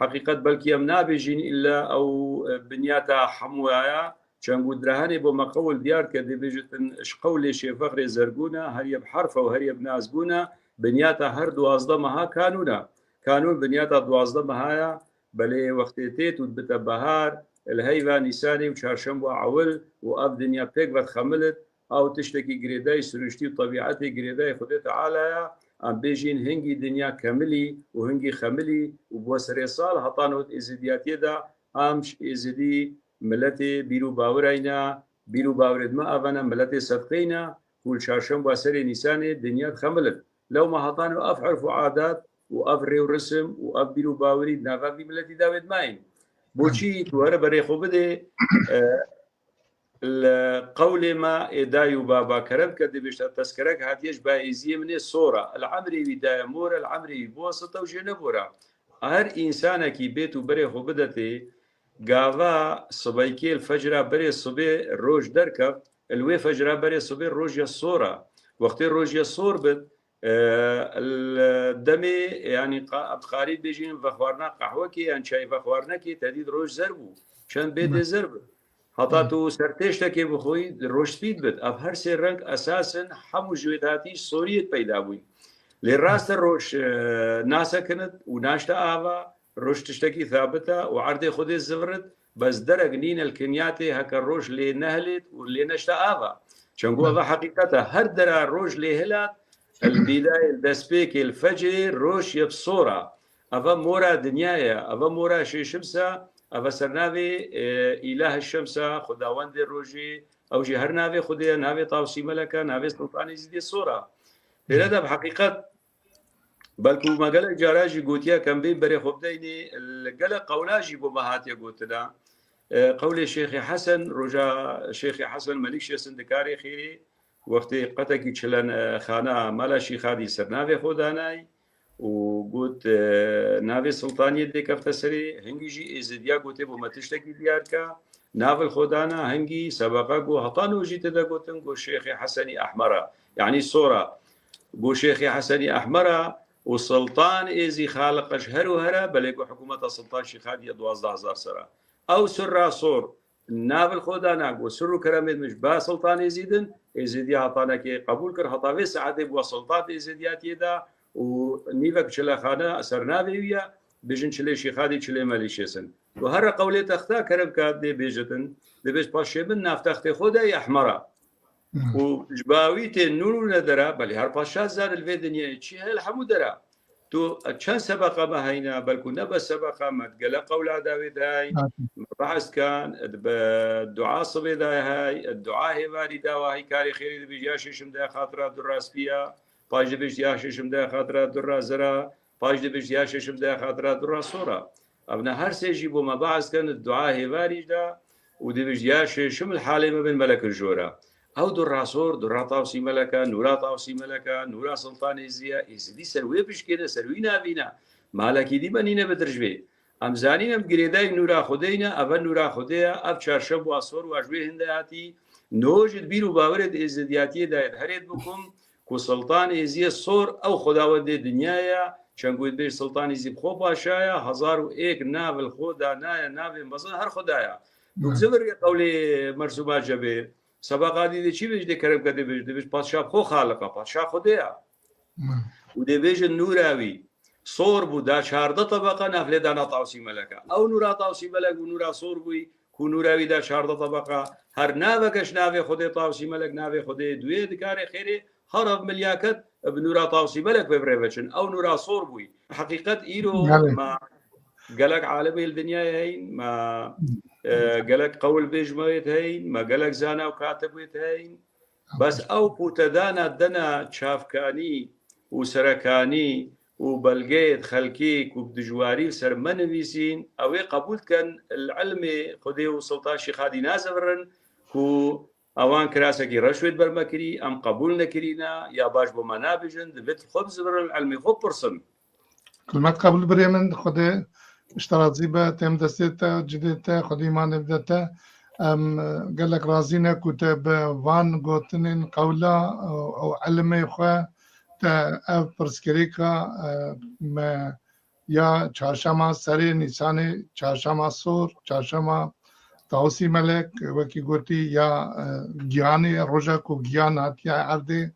heqîqet belkî em nabêjîn îlla ew, e, binyata hemûya ye. Çend ku direhanê bo me qewl diyar dike, dê bêjitin ji qewlê şêfexrê zergûn e, her yê bi herf e û her yê bi nas bûn e, binyata her duwazdeh meha kanûn e. Kanûn binyata duwazdeh meha ye, belê wextê têt û dibite behar, li heyva Nîsanê û çarşemba ewil û ev dinya pêk ve dixemilit, ew tiştekî girêdayî siruştî û tebîetê girêdayî Xwedê Teala ye. Em bêjîn hingî dinya kemilî û hingî xemilî û bi wesirê sal heta not êzidiyatiyê de em ji êzidî miletê bîr û bawirayî ne, bîr û bawirêd me ava ne, miletê sedqeyî ne ku li çarşemba serê Nîsanê dinya dixemilin. Lewma heta no ev urf û adat û ev rê û risim û ev bîr û bawirî di nava vî miletî de wêd mayîn. Boçî tu here berê xwe bidê, e, li qewlê me ê dayî û baba kerem dike, dibêjte tezkerek hatiye ji ba êziyê min ê sor e. Li emrê wî daye mor e, li emrê wî bosita û jê nebor e. Her însanekî bêt û berê xwe bidetê, gava sibeykê li fecra berê sibê roj derkeft, li wê fecra berê sibê roj ya sor e. Wextê roj ya sor bit, e, li demê, yanî qa-, em dixarî bêjin vexwarina qehwekê yan çay vexwarinekê tedî di roj zer bû. Çend bê dê zer bit. Heta tu sertêştekê bixwî, roj spî dibit. Ev her sê reng esas in, hemû ji wê datî soriyê peyda bûn. Lê rast e roj, e, nasekinit û naşte ava, roj tiştekî thabit e û erdê Xwedê zivirit, bes derek nîne li kinyatê heke roj lê nehilêt û lê neşte ava. Çend ku eva heqîqet e, her dera roj lê hilat, li bîdayê, li destpêkê, li fecrê roj yê bi sor e. Eva mora dinyayê ye, eva mora şêşims e, eva ser navê, e, îlah şems e, xwedawendê rojê, ew jî her navê Xwedê ye, navê Tawsî Melek e, navê Sultanê Zîdê sor e. Pêre de bi heqîqet, belku me gelek cara jî gotiye, kem bê berê xwe bideynê, li gelek qewla jî bo me hatiye gotina. E, qewlê Şêxê Hesen, roja Şêxê Hesen Melik Şêsin dikarê xêrê, wextê qetekî çilen, e, xana mala Şîxadî ser navê xwe danay û got, e, navê Sultaniyê dê kefte serê, hingî jî êzidiya gotê bo me tiştekî diyar ke, nav li xwe dana, hingî sebeqa got, heta no jî tê de gotin, got Şêxê Hesenî Ehmer e, yanî sor e. Got Şêxê Hesenî Ehmer e û Sultan ê zî Xaliq e ji her û here, belê got hikûmeta Sultan Şîxadî ye duwazdeh hezar ser e. Ew sirra sor, nav li xwe dana, got sir û keremê min ji ba Sultan Êzîd in, Êzîdiya hetanekê qebûl kir, heta vê saetê bû Sultan Êzîdiyatiyê de û nîvek çilexane ser navê wî ye, bêjin çilê Şîxadî, çilê Melîşêsin. Û here qewlê texta kerem ka dê bêjitin, dibêj paşê min nav textê xwe de yê ehmera. Hmm. Û ji bawî tê nûr û nedera, belê her paşa zan li vê dinyayê çi heye li hemû dera. Tu çend sebeqa me heyne, belkû ne bes sebeqa me, gelek qewla dawê de hey, me behs kan, di be dua sibê de hey, dua hêvarî dawa hey, karê xêrê dibêj ya şêşim de xatira du rastî ya, paş dibêj ya şêşim de xatira du ra zira, paş dibêj ya şêşim de xatira du ra sora. Ev ne her sê jî bo me behs kan, dua hêvarî de û dibêj ya şêşim li halê me bên melek jora. Ew du ra sor, du ra tawsî meleka, nûra tawsî meleka, nûra Sultanê Zîya, êzidî ser wê bişkêne, ser wî navîne. Malekî dî me nîne bi dirjvê. Em zanîn em girêdayî nûra Xwedê ne, ev nûra Xwedê ye, ev çarşem wa sor wa ji wê hinde hatî. No ji bîr û bawerê di êzidiyatiyê de ye, herêt bikum ku Sultan Êziyê sor ew xwedawendê dinyayê ye, çend ku dibêj Sultan Êzî bi xwe paşa ye, hezar û êk nav li xwe danaye, navê mezin her xweda ye. Tu Hmm. zivir qewlê Mersûma Cebê, Sebeqa dî de çi bêj, dê kerem ke dê bêj, dê bêj padşa bi xwe xaliq e, padşa Xwedê ye. Hmm. Û dê bêjin nûra wî sor bû, da çardeh tebeqa, nav lê dana Tawsî Melek e. Ew nûra Tawsî Melek bû, nûra sor bûyî, ku nûra wî da çardeh tebeqa, her naveke ji navê Xwedê Tawsî Melek, navê Xwedê duyê dikarê xêrê, her ev milyaket bi nûra Tawsî Melek ve bi rê veçin. Ew nûra sor bûyî. Heqîqet îro Belê. me gelek alimê li dinyayê heyn, me, e, gelek qewilbêj me wê heyn, me gelek zana û katib wê heyn. Bes ew ku te dana dena çavkanî û serekanî û belgeyê xelkê ku bi dijwarî li ser me nivîsîn, ew ê qebûl dikin, li ilmê Xwedê û Sultan Şîxadî nazivirin ku ewan kirasekî reş wê di ber me kirî, em qebûl nekirîne, ya baş bo me nabêjin, divêt xwe bizivirin, li ilmê xwe bipirsin. Kulmet qebûl birê min, Xwedê ji te razî be, têm destê te, cidê te, Xwedê îmanê bide te. Em, e, gelek razî ne ku te bi van gotinên qewla, e, û ilmê xwe te ev pirsgirêka, e, me ya çarşema serê Nîsanê, çarşema sor, çarşema Tawusî Melek, wekî gotî, ya, e, giyanê, roja ku giyan hatiye erdê,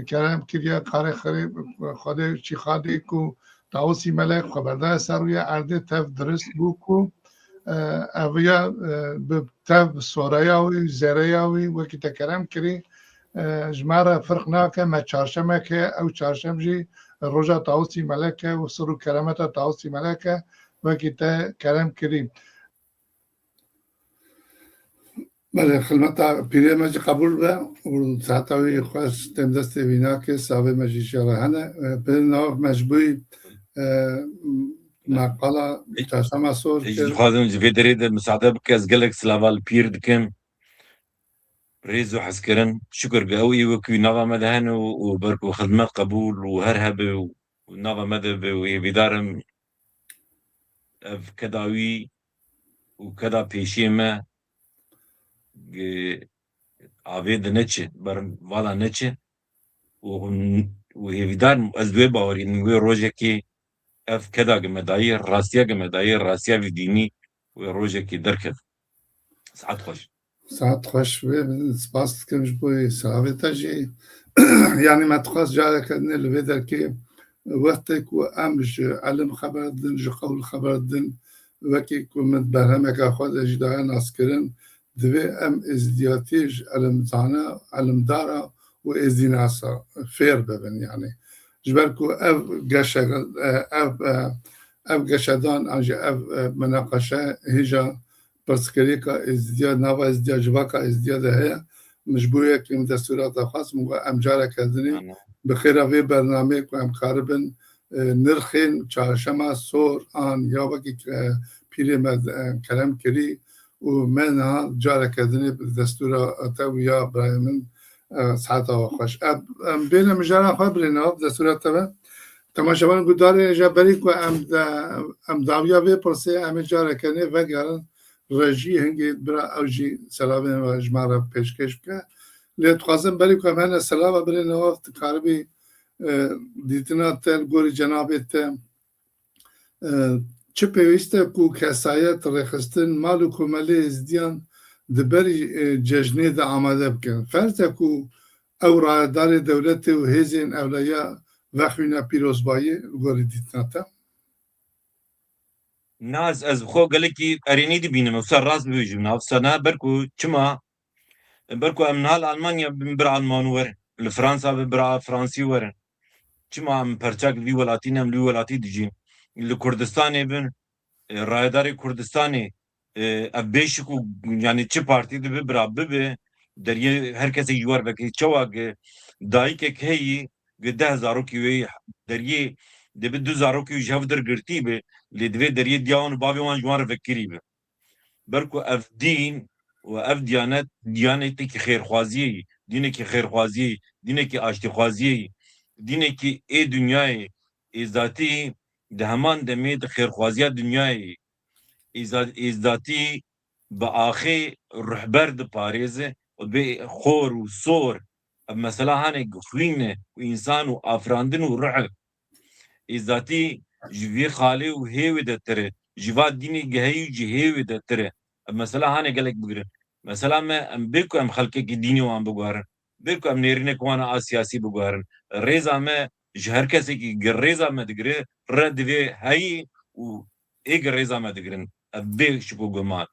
kerem kiriye, karê xirê, Xwedê Şîxadê ku Tawusî Melek xwe berdaye ser rûyê erdê, tev dirist bû ku, e, ev ya, e, bi tev soreya wî, zêreya wî, wekî te kerem kirî, e, ji me re firq nake, me çarşemek heye, ew çarşem jî roja Tawusî Melek e û sir û keremeta Tawusî Melek e, wekî te kerem kirî. Belê, xilmeta pîrê me jî qebûl be û saeta wî xweş, têm destê wî nake, savê me jî jê re hene. E, pê nav me ji bo wî, e, me qala çarşema sor kir. Ez dixwazim ji vê derê de misade bike, ez gelek silava li pîr dikim. Rêz û hezkirin, şikir ku ew ê wekî nava me de hene û, û ber ku xidmet qebûl û her hebe û nava me de be û hêvîdar im ev keda wî û keda pêşiyê me, e, avê de neçe, ber vala neçe û, û hêvîdar im ez wê bawerî nim wê rojekê ev keda ge me dayê, rastiya ge me dayê, rastiya vî dînî wê rojekê derket. Saet xweş. Saet xweş wê, spas dikim ji bo silavê te jî. Yanî me dixwest careke dinê li vê derkê wextê ku em ji elim xeber didin, ji qewl xeber didin, wekî ku min berhemeke xwe de jî daye naskirin, divê em êzdiyatî ji elimzana, elimdara û êzdînasa fêr bibin, yanî. Ji ber ku ev geşe, ev, ev geşedan an jî ev, e, menaqeşe hêja pirsgirêka êzdiya, nava êzdiya, civaka êzdiya de heye. Min ji bo yekê min destûra te xwest, min got, em careke dinê Ana. bi xêra vê bernameyê ku em karibin, e, nirxên çarşema sor an ya wekî, e, pîrê me, e, kerem kirî û me niha careke dinê bi destûra te û ya birayê min, e, saeta we xweş. Em, em bêne mijara xwe birêne, bi destûra te be. Temaşevan guhdarên hêja, berî ku em de, em dawiya vê pirsê, em ê careke nê vegerin rejî, hingê bira ew jî selamên we ji me re pêşkêş bike. Lê dixwazim berî ku em hene selava birêne we, dikaribî, e, dîtina te li gorî cenabê te, e, çi pêwîst e ku kesayet, rêxistin, mal û komelê êzdiyan di berî, e, cejnê de amade bikin? Ferz e ku ew rayedarê dewletê û hêzên ewleya vexwîne pîrozbayî li gorî dîtina te. Na ez, ez xwe gelekî erênî dibînim. Wisa rast bibêjim. Na wisa ne ber ku çima, ber ku em niha li Almanya bin bira Alman werin. Li Fransa bin bira Fransî werin. Çima em perçak vî welatî ne, em li wî welatî dijîn. Li Kurdistanê bin, e, rayedarê Kurdistanê, e, ev bê şik û, yani çi partî dibe bira bibe, deriyê her kesek ji wer vekirî. Çawa gi dayikek heyî, gi deh zarokî wê deriyê dibe du zarokî ji hev dir girtî be, lê divê deriyê diya wan û bavê wan ji wan re vekirî be. Ber ku ev dîn û ev diyanet, diyanetêkî xêrxwaziyê yî, dînekî xêrxwaziyê yî, dînekî aştîxwaziyê yî, dînekî ê dinyayê, ê zatî di heman demê di xêrxwaziya dinyayê yî. Ê za-, ê zatî bi axê ruhber diparêze û bê xor û sor. Ev mesela hanê xwîn e û însan û afirandin û ruh e. Ê zatî ji vê xalê û hêwê de tir e. Ji va dînê geheyî û ji hêwê de tir e. Ev mesela hanê gelek bigirin. Mesela me em bê ku em xelkekî dînê wan biguherin, bê ku em nêrînek wan a siyasî biguherin. Rêza me ji her kesekî gi rêza me digire, re divê heyî û ê gi rêza me digirin. Ev bê şik û guman.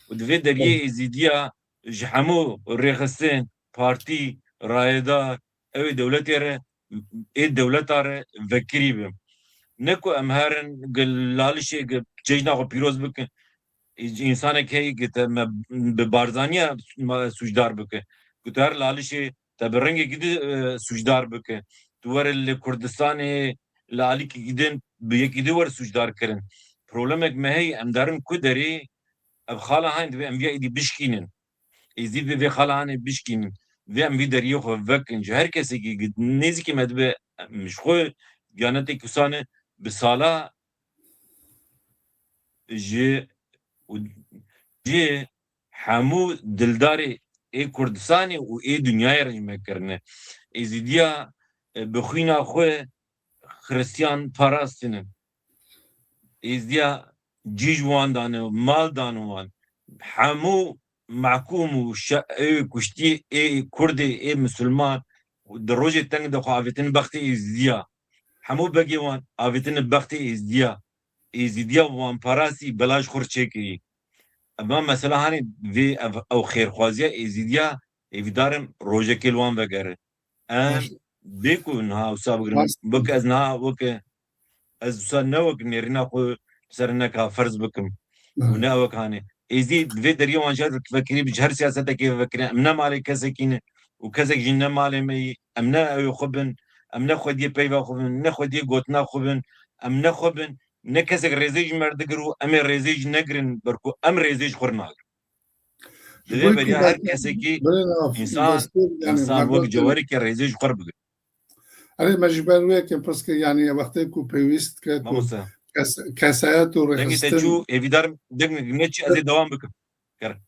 Û divê deriyê êzîdiya ji hemû rêxistin, partî, rayedar, ew ê dewletê re, ê dewleta re vekirî be. Ne ku em herin gi lalişê gi cejna xwe pîroz bikin. Însanek heye gi te me bi Barzaniya me sûcdar bike. Ku tu her lalişê te bi rengekî di, e, sûcdar bike. Tu were li Kurdistanê li alîkekî din bi yekî di were sûcdar kirin. Problemek me heye, em derin ku derê ev xala hayn divê em viya êdî bişkînin. Êzî divê vê xala hanê bişkînin. Vê em vî deriyê xwe vekin. Ji her kesekî gi nêzîkî me dibe, em ji xwe diyanetê kusan e, bi sala ji û ji hemû dildarê ê Kurdistanê û ê dinyayê re ji me kirine. Êzîdiya, e, bi xwîna xwe Xristiyan parastine. Êzdiya cî ji wan dane, mal dan wan. Hemû mehkûm û şe-, ê kuştî ê Kurdê, ê Misilman di rojê teng de xwe avêtin bextê Êzdiya. Hemû begê wan avêtin bextê Êzdiya. Êzîdiya wan parastî, bela ji xwe re çêkirî. Ema mesela hanê vê ev, ew xêrxwaziya Êzîdiya, êvîdarim rojekê li wan vegere. Em bê ku niha wisa bigirin, wek ez niha weke, ez wisa ne wek nêrîna xwe ser neka ferz bikim. Û ne wek hanê. Êzî divê deriyê wan jî vekirî bi, ji her siyasetekê vekirî. Em ne malê kesekî ne û kesek jî ne malê me yî. Em ne ew xwe bin, em ne xwediyê peyva xwe bin, ne xwediyê gotina xwe bin, em ne xwe bin, ne kesek rêzê ji me re digir û em ê rêzê jî negirin, ber ku em rêzê ji xwe re nagirin. Divê beriya her kesekî însan, însan wek cewherekê rêzê ji xwe re bigire. Erê, me ji ber wê yekê pirs kir, yanî wextê ku pêwîst ke ku kes-, kesayet û rêxistin. Dengê te çû, êvîdar im, deng ne çi, ez ê dewam bikim. Kerem.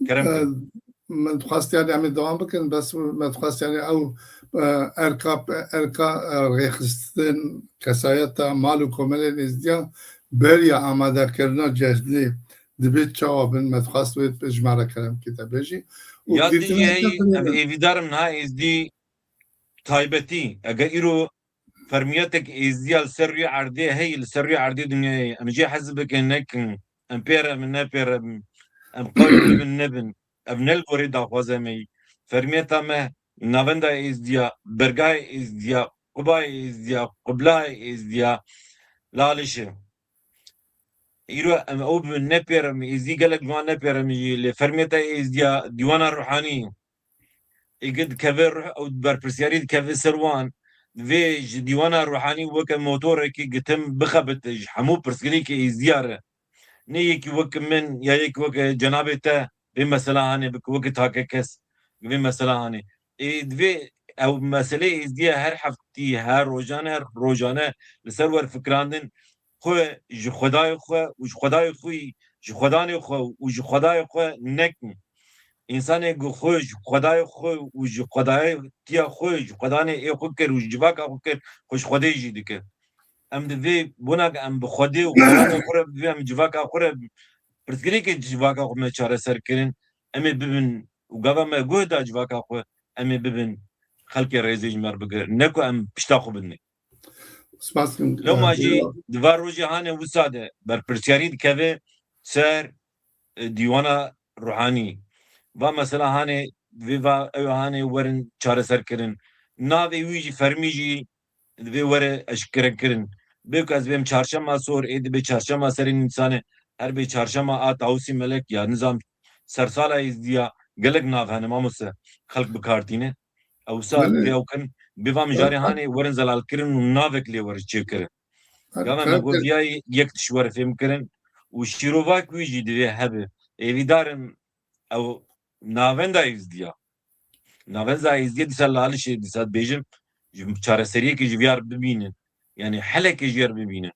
Kerem. Min dixwest, yani, em ê dewam bikin, bes min dixwest, yani, ew, e, erka, erka, e, rêxistin, kesayeta mal û komelên Êzdiyan beriya amadekirina cejnê dibê çawa bin, min dixwest wê ji me re kerem kê te bêjî. Û ya din jî hey, em êvîdar im niha Êzdî taybetî, eger îro fermiyetek Êzdiya li ser rûyê erdê heye, li ser rûyê erdê dinyayê, em jê hez bikin nekin, em pê re bin, ne pê re bin, em qewil bibin, nebin, ev ne li gorî daxwaza me yî. Fermiyeta me, navenda Êzdiya, bergayê Êzdiya, qubayê Êzdiya, qublayê Êzdiya, laliş e. Îro em ew bibin, ne pê re bin, Êzdî gelek ji wan ne pê re bin jî, lê fermiyeta Êzdiya, dîwana ruhanî, ê gi dikeve ruh, ew berpirsiyarî dikeve ser wan. Divê ji dîwana ruhanî weke motorekî gitim bixebite ji hemû pirsgirêkê Êzdiya re. Ne yekî weke min ya yekî weke cenabê te vê mesela hanê bike, weke take kes vê mesela hanê. Ê, divê ew meseleyê Êzdiya her heftî, her rojane, her rojane li ser wer fikirandin, xwe ji Xwedayê xwe û ji Xwedayê xwe, ji Xwedanê xwe û ji Xwedayê xwe nekin. Însanê ku xwe ji Xwedayê xwe û ji Xwedayetiya xwe, ji Xwedanê ê xwe kir û ji civaka xwe kir, xwe ji Xwedê jî dikir. Em di vê bona ku em bi Xwedê û Xwedanê xwe re bivê em civaka xwe re pirsgirêkê civaka xwe me çareser kirin, em ê bibin û gava me guh da civaka xwe, em ê bibin xelkê rêzê ji me re bigir. Ne ku em pişta xwe bidinê. Spas dikim. Loma jî di va rojê hanê wisa de berpirsiyarî dikeve ser, e, dîwana ruhanî. Va mesela hanê vê va ew hanê werin çareser kirin. Navê wî jî fermî jî divê were eşkere kirin. Bê ku ez bêm çarşema sor, ê dibe çarşema serê nîsanê, her bê çarşema a Tawusî Melek ya nizam sersala Êzdiya gelek nav hene mamoste xelk bikartîne. Ew wisa Belê. Vê ew kin, bê va mijarê hanê werin zelalkirin û navek lê were çêkirin. Gava me got viyayî yek tişt were fêmkirin û şîrovak wî jî divê hebe. Êvîdarim ew navenda Êzdiya. Navenda Êzdiya dîsa lalişê dîsa dibêjim, ji çareseriyekê ji viyar bibînin. Yani helekê ji yer bibînin.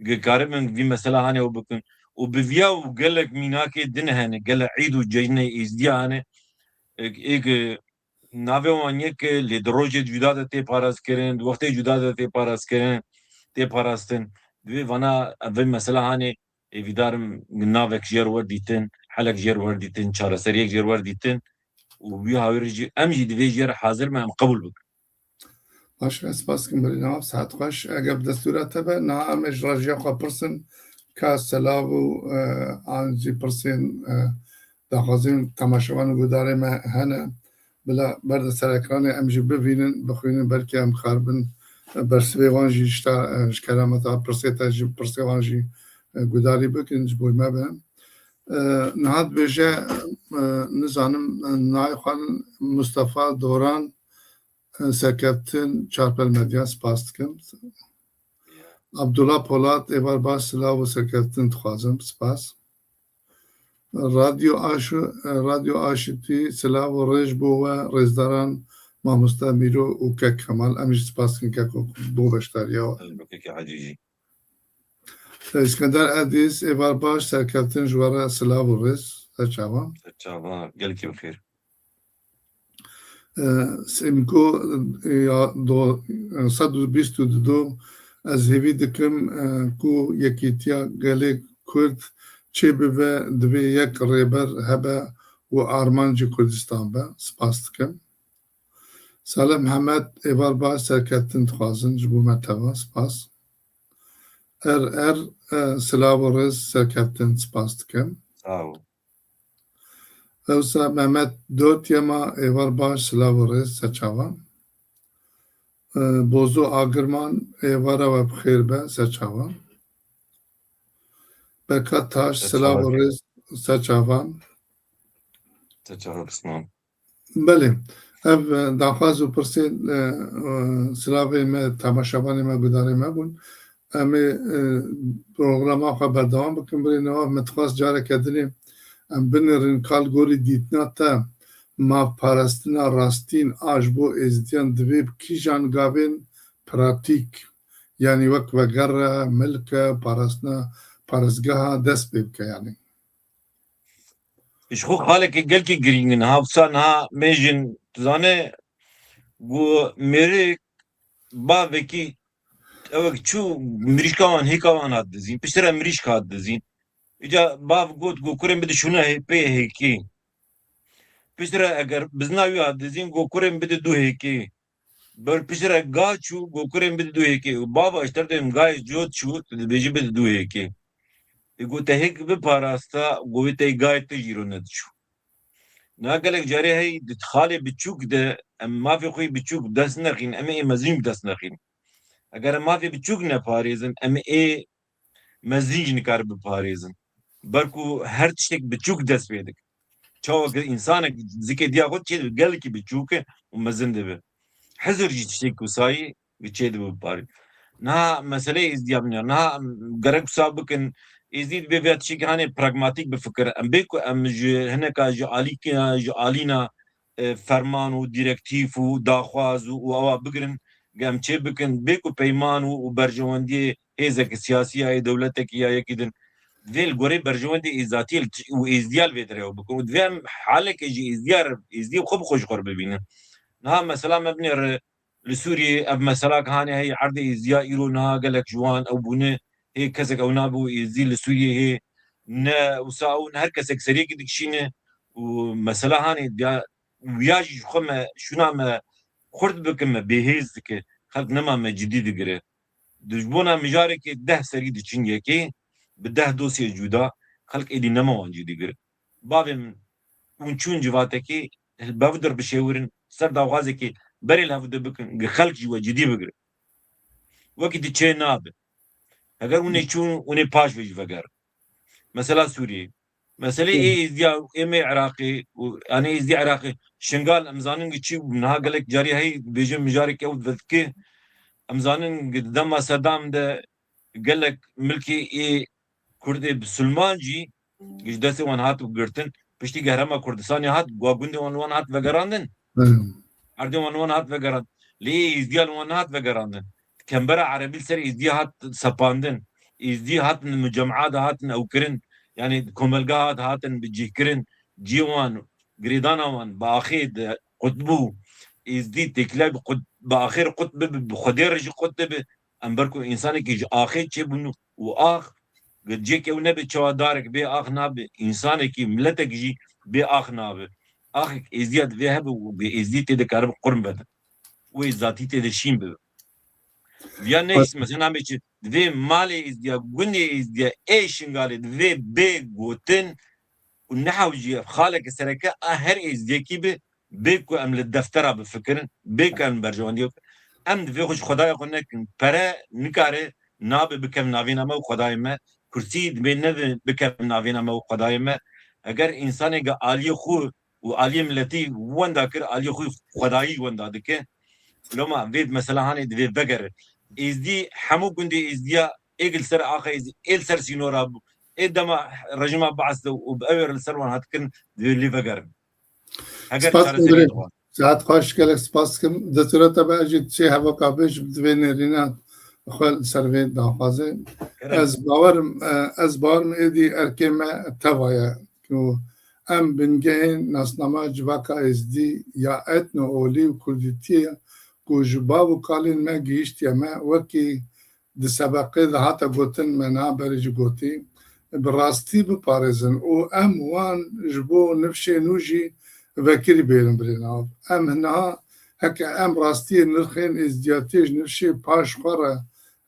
Ge karibin vî mesela hanê ew bikin. Û bi viya û gelek mînakê din hene, gelek îd û cejnê Êzdiya hene. Ê, ê, navê wan yek e, lê di rojê cuda de tê parastkirin, di wextê cuda de tê parastkirin, tê parastin. Divê vana, ev mesela hanê êvîdarim navek ji yer werdîtin, helek ji yer werdîtin, çareseriyek ji yer werdîtin û wî hawîr jî em jî divê ji yer hazir me, em qebûl bikin. Baş e, spas dikim birî Newaf, saet xweş. Eger bi destûra te be, niha em ê ji rejiya xwe pirsin ka selav û, e, an jî pirsên, e, daxwazên temaşevan û gudarê me hene. Bila berde ser ekranê em jî bivînin, bixwînin, belkî em karibin, e, bersivê wan jî ji ta, e, ji kerema te pirsê te jî pirsê wan jî, e, gudarî bikin, ji bo me be. E, niha dibêje, e, nizanim, e, nayê xwe Mustafa Doran, e, serkeftin Çarpel Medya, spas dikim. Abdullah Polat, êvar baş, silav û serkeftin dixwazim, spas. Radyo Aşu-, e, Radyo Aşitî, silav û rêz bo we, rêzdaran Mamoste Mîro û Kek Kemal. Em jî spas dikin Keko bo beşdariya we. Kekê Hecî jî. Îskender Edîs, êvar baş, serkeftin ji we re silav û rêz, ser çavan. Ser çavan, gelkî bi xêr. E, Simko, e, ya do, e, sed û bîst û du, ez hêvî dikim, e, ku yekîtiya gelê Kurd çêbibe, divê yek rêber hebe û armancê Kurdistan be. Spas dikim. Salih Mihemed, êvar baş, serkeftin dixwazin ji bo me teva. Spas. Er Er, e, silav û rêz, serkeftin, spas dikim. Sağ ol. Ewsa Mehmet Dot Yema, êvar baş, silav û rêz, ser çavan. E, Bozo Agirman, êvara we bi xêr be, ser çavan. Berkat Taş, silav û rêz, ser çavan. Ser çavan Osman. Belê. Ev, e, daxwaz û pirsên, e, e, silavê me, temaşevanê me, gudarê me bûn. Em ê, e, programa xwe berdewam bikin. Birê Newaf, me dixwest careke dinê em binêrin ka li gorî dîtina te, mafparastina rastîn a ji bo êzdiyan divê bi kîjan gavên pratîk, yanî wek vegere, milke, parastina parêzgeha dest pê bike yanî. Ji xwe xalekê gelkî girîng in. Hafsa niha mêjin, tu zane, ku mêrik bavekî, ewek çû mirîşka wan, hêka wan hat dizîn. Piştre mirîşk hat dizîn. Îca bav got, ku kurên bide şûna hê-, pê hêkê. Piştre eger bizna wî hat dizîn, ku kurên bide du hêkê. Ber piştre ga çû, go kurên bide du hêkê. Û bava ji te re dibêm gayê cot çû, tu dibêjî bide du hêkê. Ê go te hêk biparasta, go wê tey gayê te jî ro nediçû. Niha gelek carê hey di xalê biçûk de em mafê xwe yê biçûk bi dest nexîn, em ê mezin bi dest nexîn. Eger em mafê biçûk neparêzin, em ê mezin jî nikare biparêzin. Ber ku her tiştek biçûk dest pê dike. Çawa ki însanek zikê diya xwe çê dibe, gelekî biçûk e û mezin dibe. Hizir jî tiştek wisa yî çê dibe biparê. Niha meseleyê êzdiya biniya. Niha em gerek wisa bikin, êzdî divê vê tiştekî hanê pragmatîk bifikire. Em bê ku em ji hineka ji alîkina, ji alîna e, ferman û dîrektîf û daxwaz û, û ewa bigirin, em çê bikin, bê ku peyman û, û berjewendiyê hêzeke siyasî ya yê dewletekî ya yekî din, divê li gorê berjewendê êzatiyê li ti-, û êzdiya li vê derê ew bikin. Û divê em haleke ji êzdiya re, êzdiyê xwe bi xwe ji xwe re bibînin. Niha mesela me binêre, li Sûriyê ev mesela ki hanê heye erdê êzdiya îro niha gelek ji wan ew bûne, hê kesek ew nabe û êzdî li Sûriyê hê ne wisa ew ne her kesek seriyekî dikişîne û mesela hanê diya wiya jî ji xwe me şûna me xurt bikin me bêhêz dike. Xelk nema me cidî digire. Di ji bona mijarekê deh serî diçin yekê, bi deh dosyê cuda, xelk êdî nema wan cî digirin. Bavê min, hûn çûn civatekê, bev dir bişêwirin, ser daxwazekê berê li hev de bikin, gi xelk jî we cidî bigirin. Wekî di çê nabe. Heger hûn ê çûn, hûn ê paş ve jî vegerin. Mesela Sûriyê. Meselê ê Êzdiya ê me Iraqê û, yanî Êzdiya Iraqê, Şingal, em zanin ki çi bû, niha gelek carî hey dibêjin mijarek ew vedike. Em zanin ki di dema Sedam de gelek milkê ê Kurdê bisilman jî ji destê wan hat girtin. Piştî ki Herêma Kurdistanê hat, gwa gundê wan, wan hat vegerandin. Hmm. Erdê wan, wan hat vegerandin. Lê Êzdiya li wan nehat vegerandin. Kembera Erebî li ser Êzdiya hat sepandin. Êzdî hatin mucem'a de hatin ew kirin. Yanî komelga hat hatin bi cih kirin. Cihê wan, girêdana wan bi axê de qut bû. Êzdî têkilay bi qut, bi axê re qut bibe, bi Xwedê re jî qut dibe. Em ber ku însanekî ji axê çêbûn û ax, cihek ew nebe çawa darek bê ax nabe, însanekî, miletek jî bê ax nabe. Axek Êzdiya divê hebe û bi Êzdî tê de karibe qurm bede. Wê zatî tê de şîn bibe. Viya neyse, mesela namê çi, divê malê Êzdiya, gundê Êzdiya, ê Şingalê divê bê gotin û nehewcî xaleke sereke a her Êzdiyekî be, bê ku em li deftera bifikirin, bê ku em berjewendiyê bikin. Em divê xwe ji Xwedayê xwe nekin. Pere nikare nabe bikev navêna me û Xwedayê me. Kursî divê nebe bikev navêna me û Xwedayê me. Eger însanê ge aliyê xwe û aliyê miletî wenda kir, aliyê xwe Xwedayî wenda dike. Loma vê mesela hanê divê vegerin. Êzdî, hemû gundê Êzdiya ê li ser axa Êzdî, ê li ser sînora bû. Ê dema rejîma Baas de û bi ew ê li ser wan hat kirin, divê lê vegerin. Heger Spas çareserî dikim. Saet xweş, gelek spas dikim. Doktora te be, ez jî çê hevaka bêjim, divê nêrîna xwe li ser vê daxwazê. Kerem. Ez bawerim, e, ez bawerim êdî erkê me teva ye. Ku em bingehên nasnama civaka Êzdî ya etno-olî û kurdîtiyê ku ji bav û kalên me gihîştiye me, wekî di sebeqê de hate gotin, me niha berê jî gotî, bi rastî biparêzin û em wan ji bo nifşê nû jî vekirî bêrin birê nav. Em niha heke em rastiyê nirxên êzdiyatiyê ji nifşê paş xwe re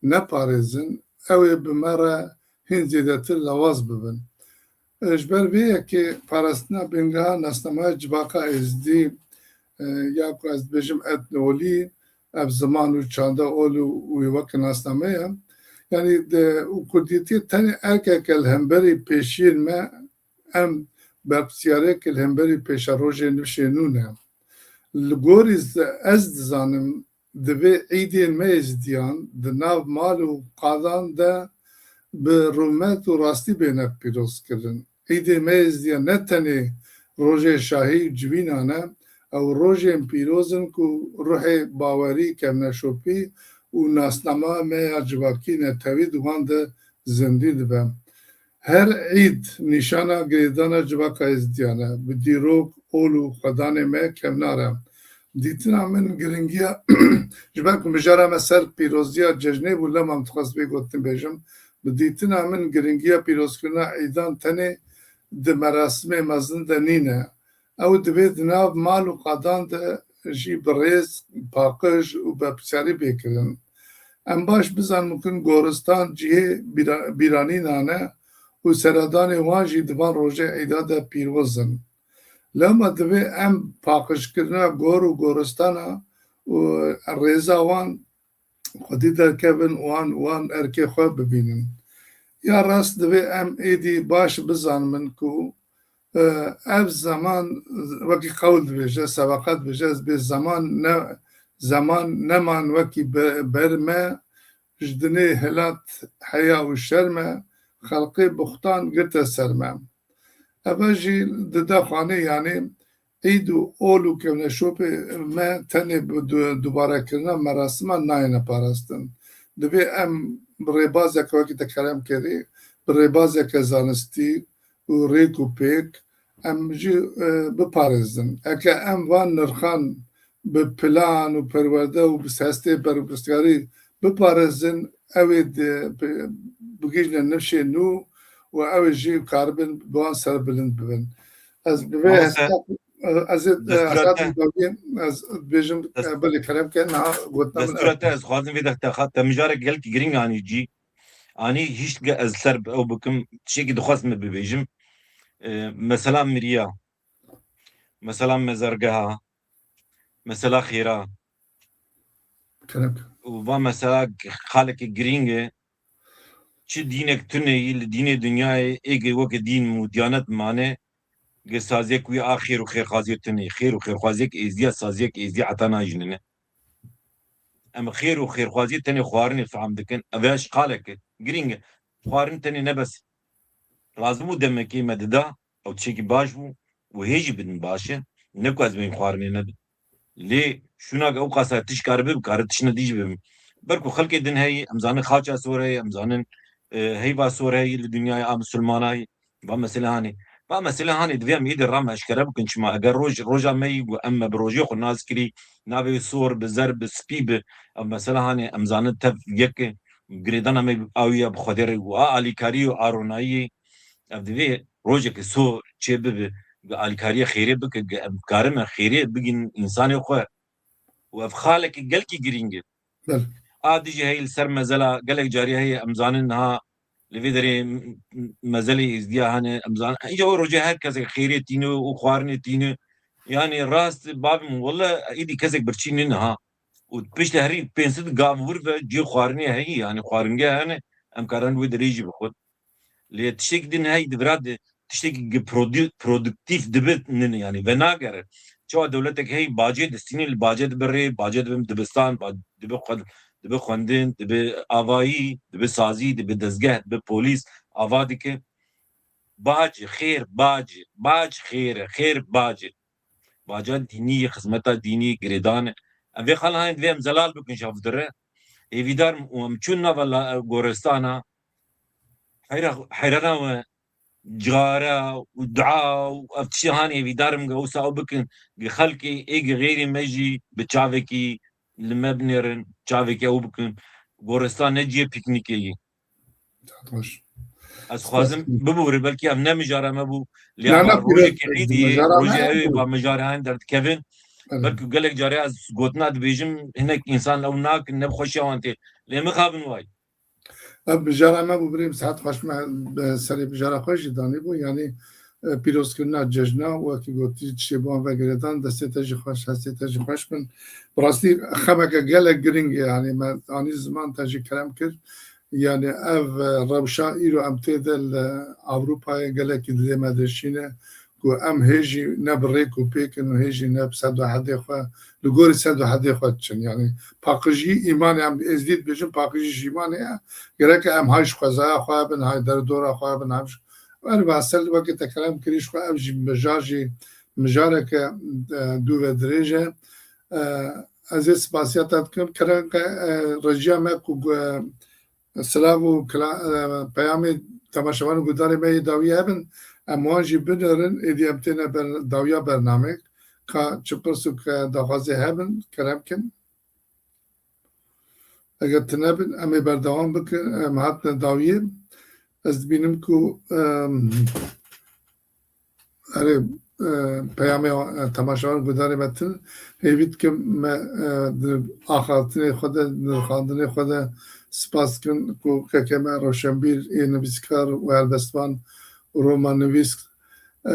neparêzin, ew ê bi me re hîn zêdetir lawaz bibin. E, ji ber vê yekê parastina bingeha nasnamaya civaka Êzdî, e, ya ku ez dibêjim etno-olî, ev ziman û çanda ol û, û weke nasname ye. Yanî de, û kurdîtiyê tenê erkeke li hemberî pêşiyên me, em berpirsiyareke li hemberî pêşerojê nifşê nû ne. Li gorî ze-, ez dizanim, divê îdên me Êzidiyan di nav mal û qadan de bi rûmet û rastî bêne pîrozkirin. Îdê me Êzidiyan ne tenê rojê şahî û civînan e, ew rojên pîroz in ku ruhê bawerî, kevneşopî û nasnama me ya civakî netewî di wan de zindî dibe. Her îd nîşana girêdana civaka Êzidiyan e. Bi dîrok, ol û xwedanê me kevnar e. Dîtina min giringiya, ji ber ku mijara me ser pîroziya cejnê bû, lema min dixwest vê gotin bêjim. Bi dîtina min giringiya pîrozkirina îdan tenê di merasimê mezin de nîne. Ew divê di nav mal û qadan de jî bi rêz, paqij û berpirsiyarî bê kirin. Em baş bizanin ku goristan cihê bîra-, bîranînan e û seredanê wan jî di van rojê îda de pîroz in. Lema divê em paqijkirina gor û goristana û rêza wan xwedî derkevin û wan, wan erkê xwe bibînin. Ya rast divê em êdî baş bizanibin ku, e, ev zeman, wekî qewl dibêje, sebeqa dibêje, ez bê zeman ne, zeman neman wekî be-, ber me, ji dinê hilat heya û şerm e, xelqê buxtan girte ser me. Eve jî dide xanê, yanî îd û ol û kevneşopê me tenê bi du-, dubarekirina merasima nayêne parastin. Divê em bi rêbazeke wekî te kerem kerî, bi rêbazeke zanistî û rêk û pêk em jî, e, biparêzin. Eke em van nirxan bi plan û perwerde û bi hestê berpirsiyarî biparêzin, ew ê di, bi, bigihîjne nifşê nû û ew ê jî karibin bi wan serbilind bibin. Ez bi vê Mamoste, hesta Ez ê, Destûra e, te. Dawiyê, ez dibêjim, Dest- e, belê kerem ke niha gotina min Destûra ev. Te ez xwazim vê dexte xat te mijarek gelkî giring anî cî. Anî hişt ge ez ser bi ew bikim, tiştekî dixwest min bibêjim. E, mesela miriya, mesela mezargeha, mesela xêra. Kerem ke. Û va mesela xaleke giring e. Çi dînek tune yî li dînê dinyayê ê ge weke dîn û diyanet mane, ge saziyek wî a xêr û xêrxwaziyê tune yî. Xêr û xêrxwaziyek êzdiya, saziyek êzdiya heta nayînine. Em xêr û xêrxwaziyê tenê xwarinê fehm dikin. Ev ya şqalek e. Giring e. Xwarin tenê ne bes. Lazim û demekê me dida, ew tiştekî baş bû û hê jî bidin baş e. Ne ku ez bên xwarinê nebin. Lê şûna ke ew qasa tişt kare bibe, kare tiştine dî jî bibe. Ber ku xelkê din heyî, em zanin xaça sor heyî, em zanin, e, heyva sor heyî li dinyaya a misilmana yî. Va mesele hanê. Va mesele hanê divê em êdî rame eşkere bikin, çima eger roj, roja me yî ku em me bi rojê xwe nas kirî, navê wî sor bi, zer bi, spî bi, ev mesele hanê em zanin tev yek e. Girêdana me awî ya bi Xwedê re û a alîkarî û aronayî, ev divê rojeke sor çê bibe, bi alîkariya xêrê bike, ge em karime xêrê bigin însanê xwe. Û ev xaleke gelkî girîng e. Belê. A dijî heyî li ser mezela, gelek carî heye, em zanin niha li vê derê m-, m-, mezelê êzdiya hene, em zanin. Îca wê rojê her kesek xêrê tîne û xwarinê tîne. Yanî rast bavim, wele êdî kesek birçî nîne ha. Û piştî herî pênc sed gav wir ve cihê xwarinê heyî, yanî xwaringeh hene, em karin wê derê jî bixwin. Lê tiştekî din heyî di vira de tiştekî gi produ-, produktîf dibe nin, yanî venagere. Çawa dewletek heyî bacê distînî, li bacê dibe rê, bacê dibe dibistan, ba-, dibe xwe-, dibe xwendin, dibe avayî, dibe sazî, dibe dezgeh, dibe polîs, ava dike. Bac, xêr, bac, bac xêr e, xêr bac e. Baca dînî, xizmeta dînî, girêdan e. Em vê xalahayên divê em zelal bikin ji hevdire. Hêvîdar im û em çûn nava la-, gorestana. Heyra, heyrana we cara û dua û ev tiştê hanê hêvîdar im ge wisa ew bikin. Ge xelkê ê ge xêrê me jî bi çavekî li me binêrin, çavekî ew bikin. Gorestan ne cihê pîknîkê yî. Saet xweş. Ez xwazim bibûre, belkî ev ne mijara me bû. Lê Na, na, ema pîroz, rojekê êdî, mijara me rojê ew ê bû. Va mijara hene derdikevin. Evet. Belkî gelek carê ez gotina dibêjim, hinek însan ew nakin, ne bi xweşiya wan tê. Lê mixabin way. Ev mijara me bû, birêm, saet xweş me, e, serê mijara xwe jî danî bû. Yanî, e, pîrozkirina cejna, wekî gotî, tiştê bi wan ve girêdan, destê te jî xweş, hestê te jî xweş bin. Bi rastî xemeke gelek giring e, yanî me anî ziman te jî kerem kir. Yanî ev, e, rewşa îro em tê de li Ewropayê gelekî didê me dişîne ku em hê jî ne bi rêk û pêk in û hê jî ne bi sed û hedê xwe, li gorî sed û hedê xwe diçin. Yanî paqijî îmanê em êzdî dibêjin, paqijî jî îmanê ye. Gereke em hay ji xwezaya xwe bin, hay derdora xwe bin, hem ji, her ve ser weke te kerem kirî ji xwe ev jî mijar jî mijareke, e, dû ve dirêj e. E, ez ê spasiya te dikim. Kerem ke, e, rejiya me ku, e, silav û kila-, e, peyamê temaşevan û guhdarê me yê dawî hebin, em wan jî binêrin, êdî em têne ber-, dawiya bernameyek. Ka çi pirs û ke daxwazê hebin, kerem kin. Eger tune bin, em ê berdewam bikin, em hatine dawiyê. Ez dibînim ku, em, Erê, e, peyamê, e, temaşevan guhdarê me tune. Hêvî dikim me, e, di axaftinê xwe de, di nirxandinê xwe de spas dikin ku kekê me Roşenbîr ê nivîskar û helbestvan û romannivîs, e,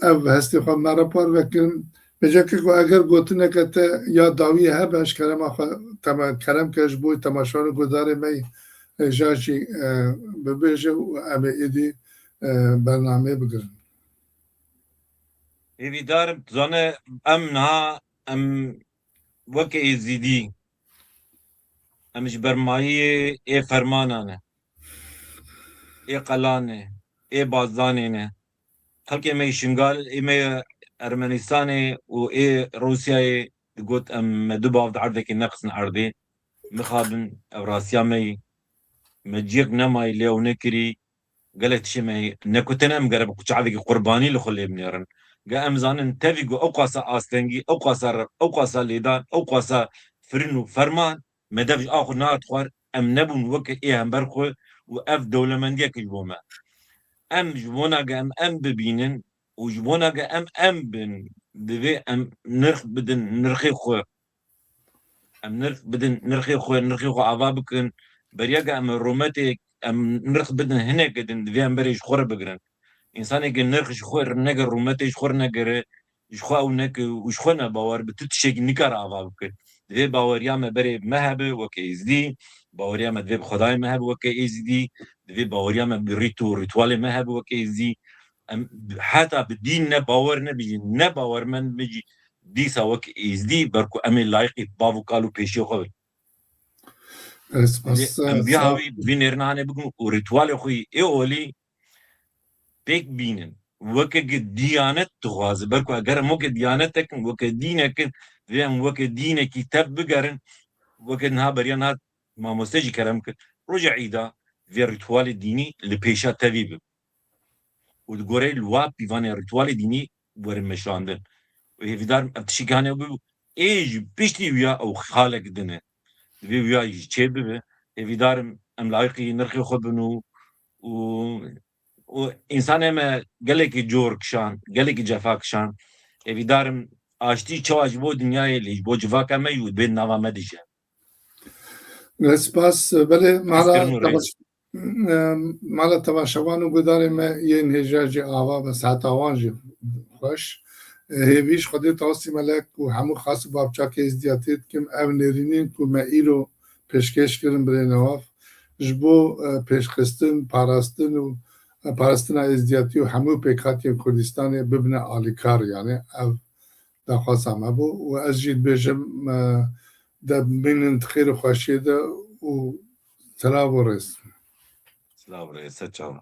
ev hestê xwe me re parve kirin. Vêceke ku eger gotineke te ya dawiyê hebe, ji kerema xwe tema-, kerem ke ji bo temaşevan û guhdarê me, e, ja jî, e, bibêje û em ê êdî, e, bernameyê bigirin. Hêvîdar im, tu zane, em niha, em weke Êzîdî, em ji bermayiyê ê fermanan e, ê qelan e, ê bazdanê ne. Xelkê me yê Şingal, ê me yê Ermenistanê û ê Rûsyayê digot, em me du bav di erdekê nexistin erdê. Mixabin, ev rastiya me yî. Me ciyek nemayî lê ew nekirî. Gelek tiştê me heye. Ne ku tenê em gere bi çavekî qurbanî li xwe lê binêrin. Ge em zanin tevî ku ew qasa astengî, ew qasa rev, ew qasa lêdan, ew qasa firin û ferman, me dev ji a xwe nehat xwar, em nebûn weke ê hember xwe û ev dewlemendiyek ji bo me. Em ji bona ge em, em bibînin, Û ji bona ge em em bin, divê em nirx bidin nirxê xwe. Em nirx bidin nirxê xwe, nirxê xwe ava bikin. Beriya ge em rûmetê, em nirx bidin hineke din, divê em berê ji xwe re bigirin. Însaneke nirx ji xwe re negire, rûmetê ji xwe re negire, ji xwe ew neke û ji xwe nebawer bi tu tiştekî nikare ava bike. Divê baweriya me berê me hebe weke êzdî, baweriya me divê bi Xwedayê me hebe weke êzdî, divê baweriya me bi rît û rîtualê me hebe weke êzdî. Em heta bi dîn ne bawer nebijî, ne bawermend bijî, dîsa wek êzdî ber ku em ê layiqî bav û kal û pêşiyê xwe bin. Spas. Em vî hawî bi vî nêrina hanê bikin û rîtualê xwe yê ê olî pêk bînin. Weke ki diyanet dixwaze, ber ku eger em weke diyanetek in, weke dînek in, divê em weke dînekî tev bigerin, weke niha beriya niha mamoste jî kerem kir. Roja îda vê rîtualê dînî li pêşa tevî bibe. Û di goreyê li wa pîvanê rîtualê dînî werin meşandin. Û hêvîdar im ev tiştî hane bibe. Ê ji piştî wîya ew xalek din e. Divê wîya jî çê bibe. Hêvîdar im em layiqî nirxê xwe bin û, û, û însanê me gelekî cor kişan, gelekî cefa kişan. Hêvîdar im aştî çawa ji bo dinyayê lê ji bo civaka me jî û dibê nava me dije. Spas. Belê, mala Em, mala temaşevan û gudarê me yên hêja jî ava be, saeta wan jî xweş. E, hêvî ji Xwedê Tawsî Melek û hemû xas û bavçakê êzdiyatê dikim. Ev nêrînên ku me îro pêşkêş kirin birê Newaf, ji bo, e, pêşxistin, parastin û, e, parastina êzdiyatî û hemû pêkhatiyên Kurdistanê bibine alîkar, yani ev daxwaza me bû û ez jî dibêjim, e, de bimînin di xêr û xweşiyê de û silav û rêz. Silav û rêz, ser çavan.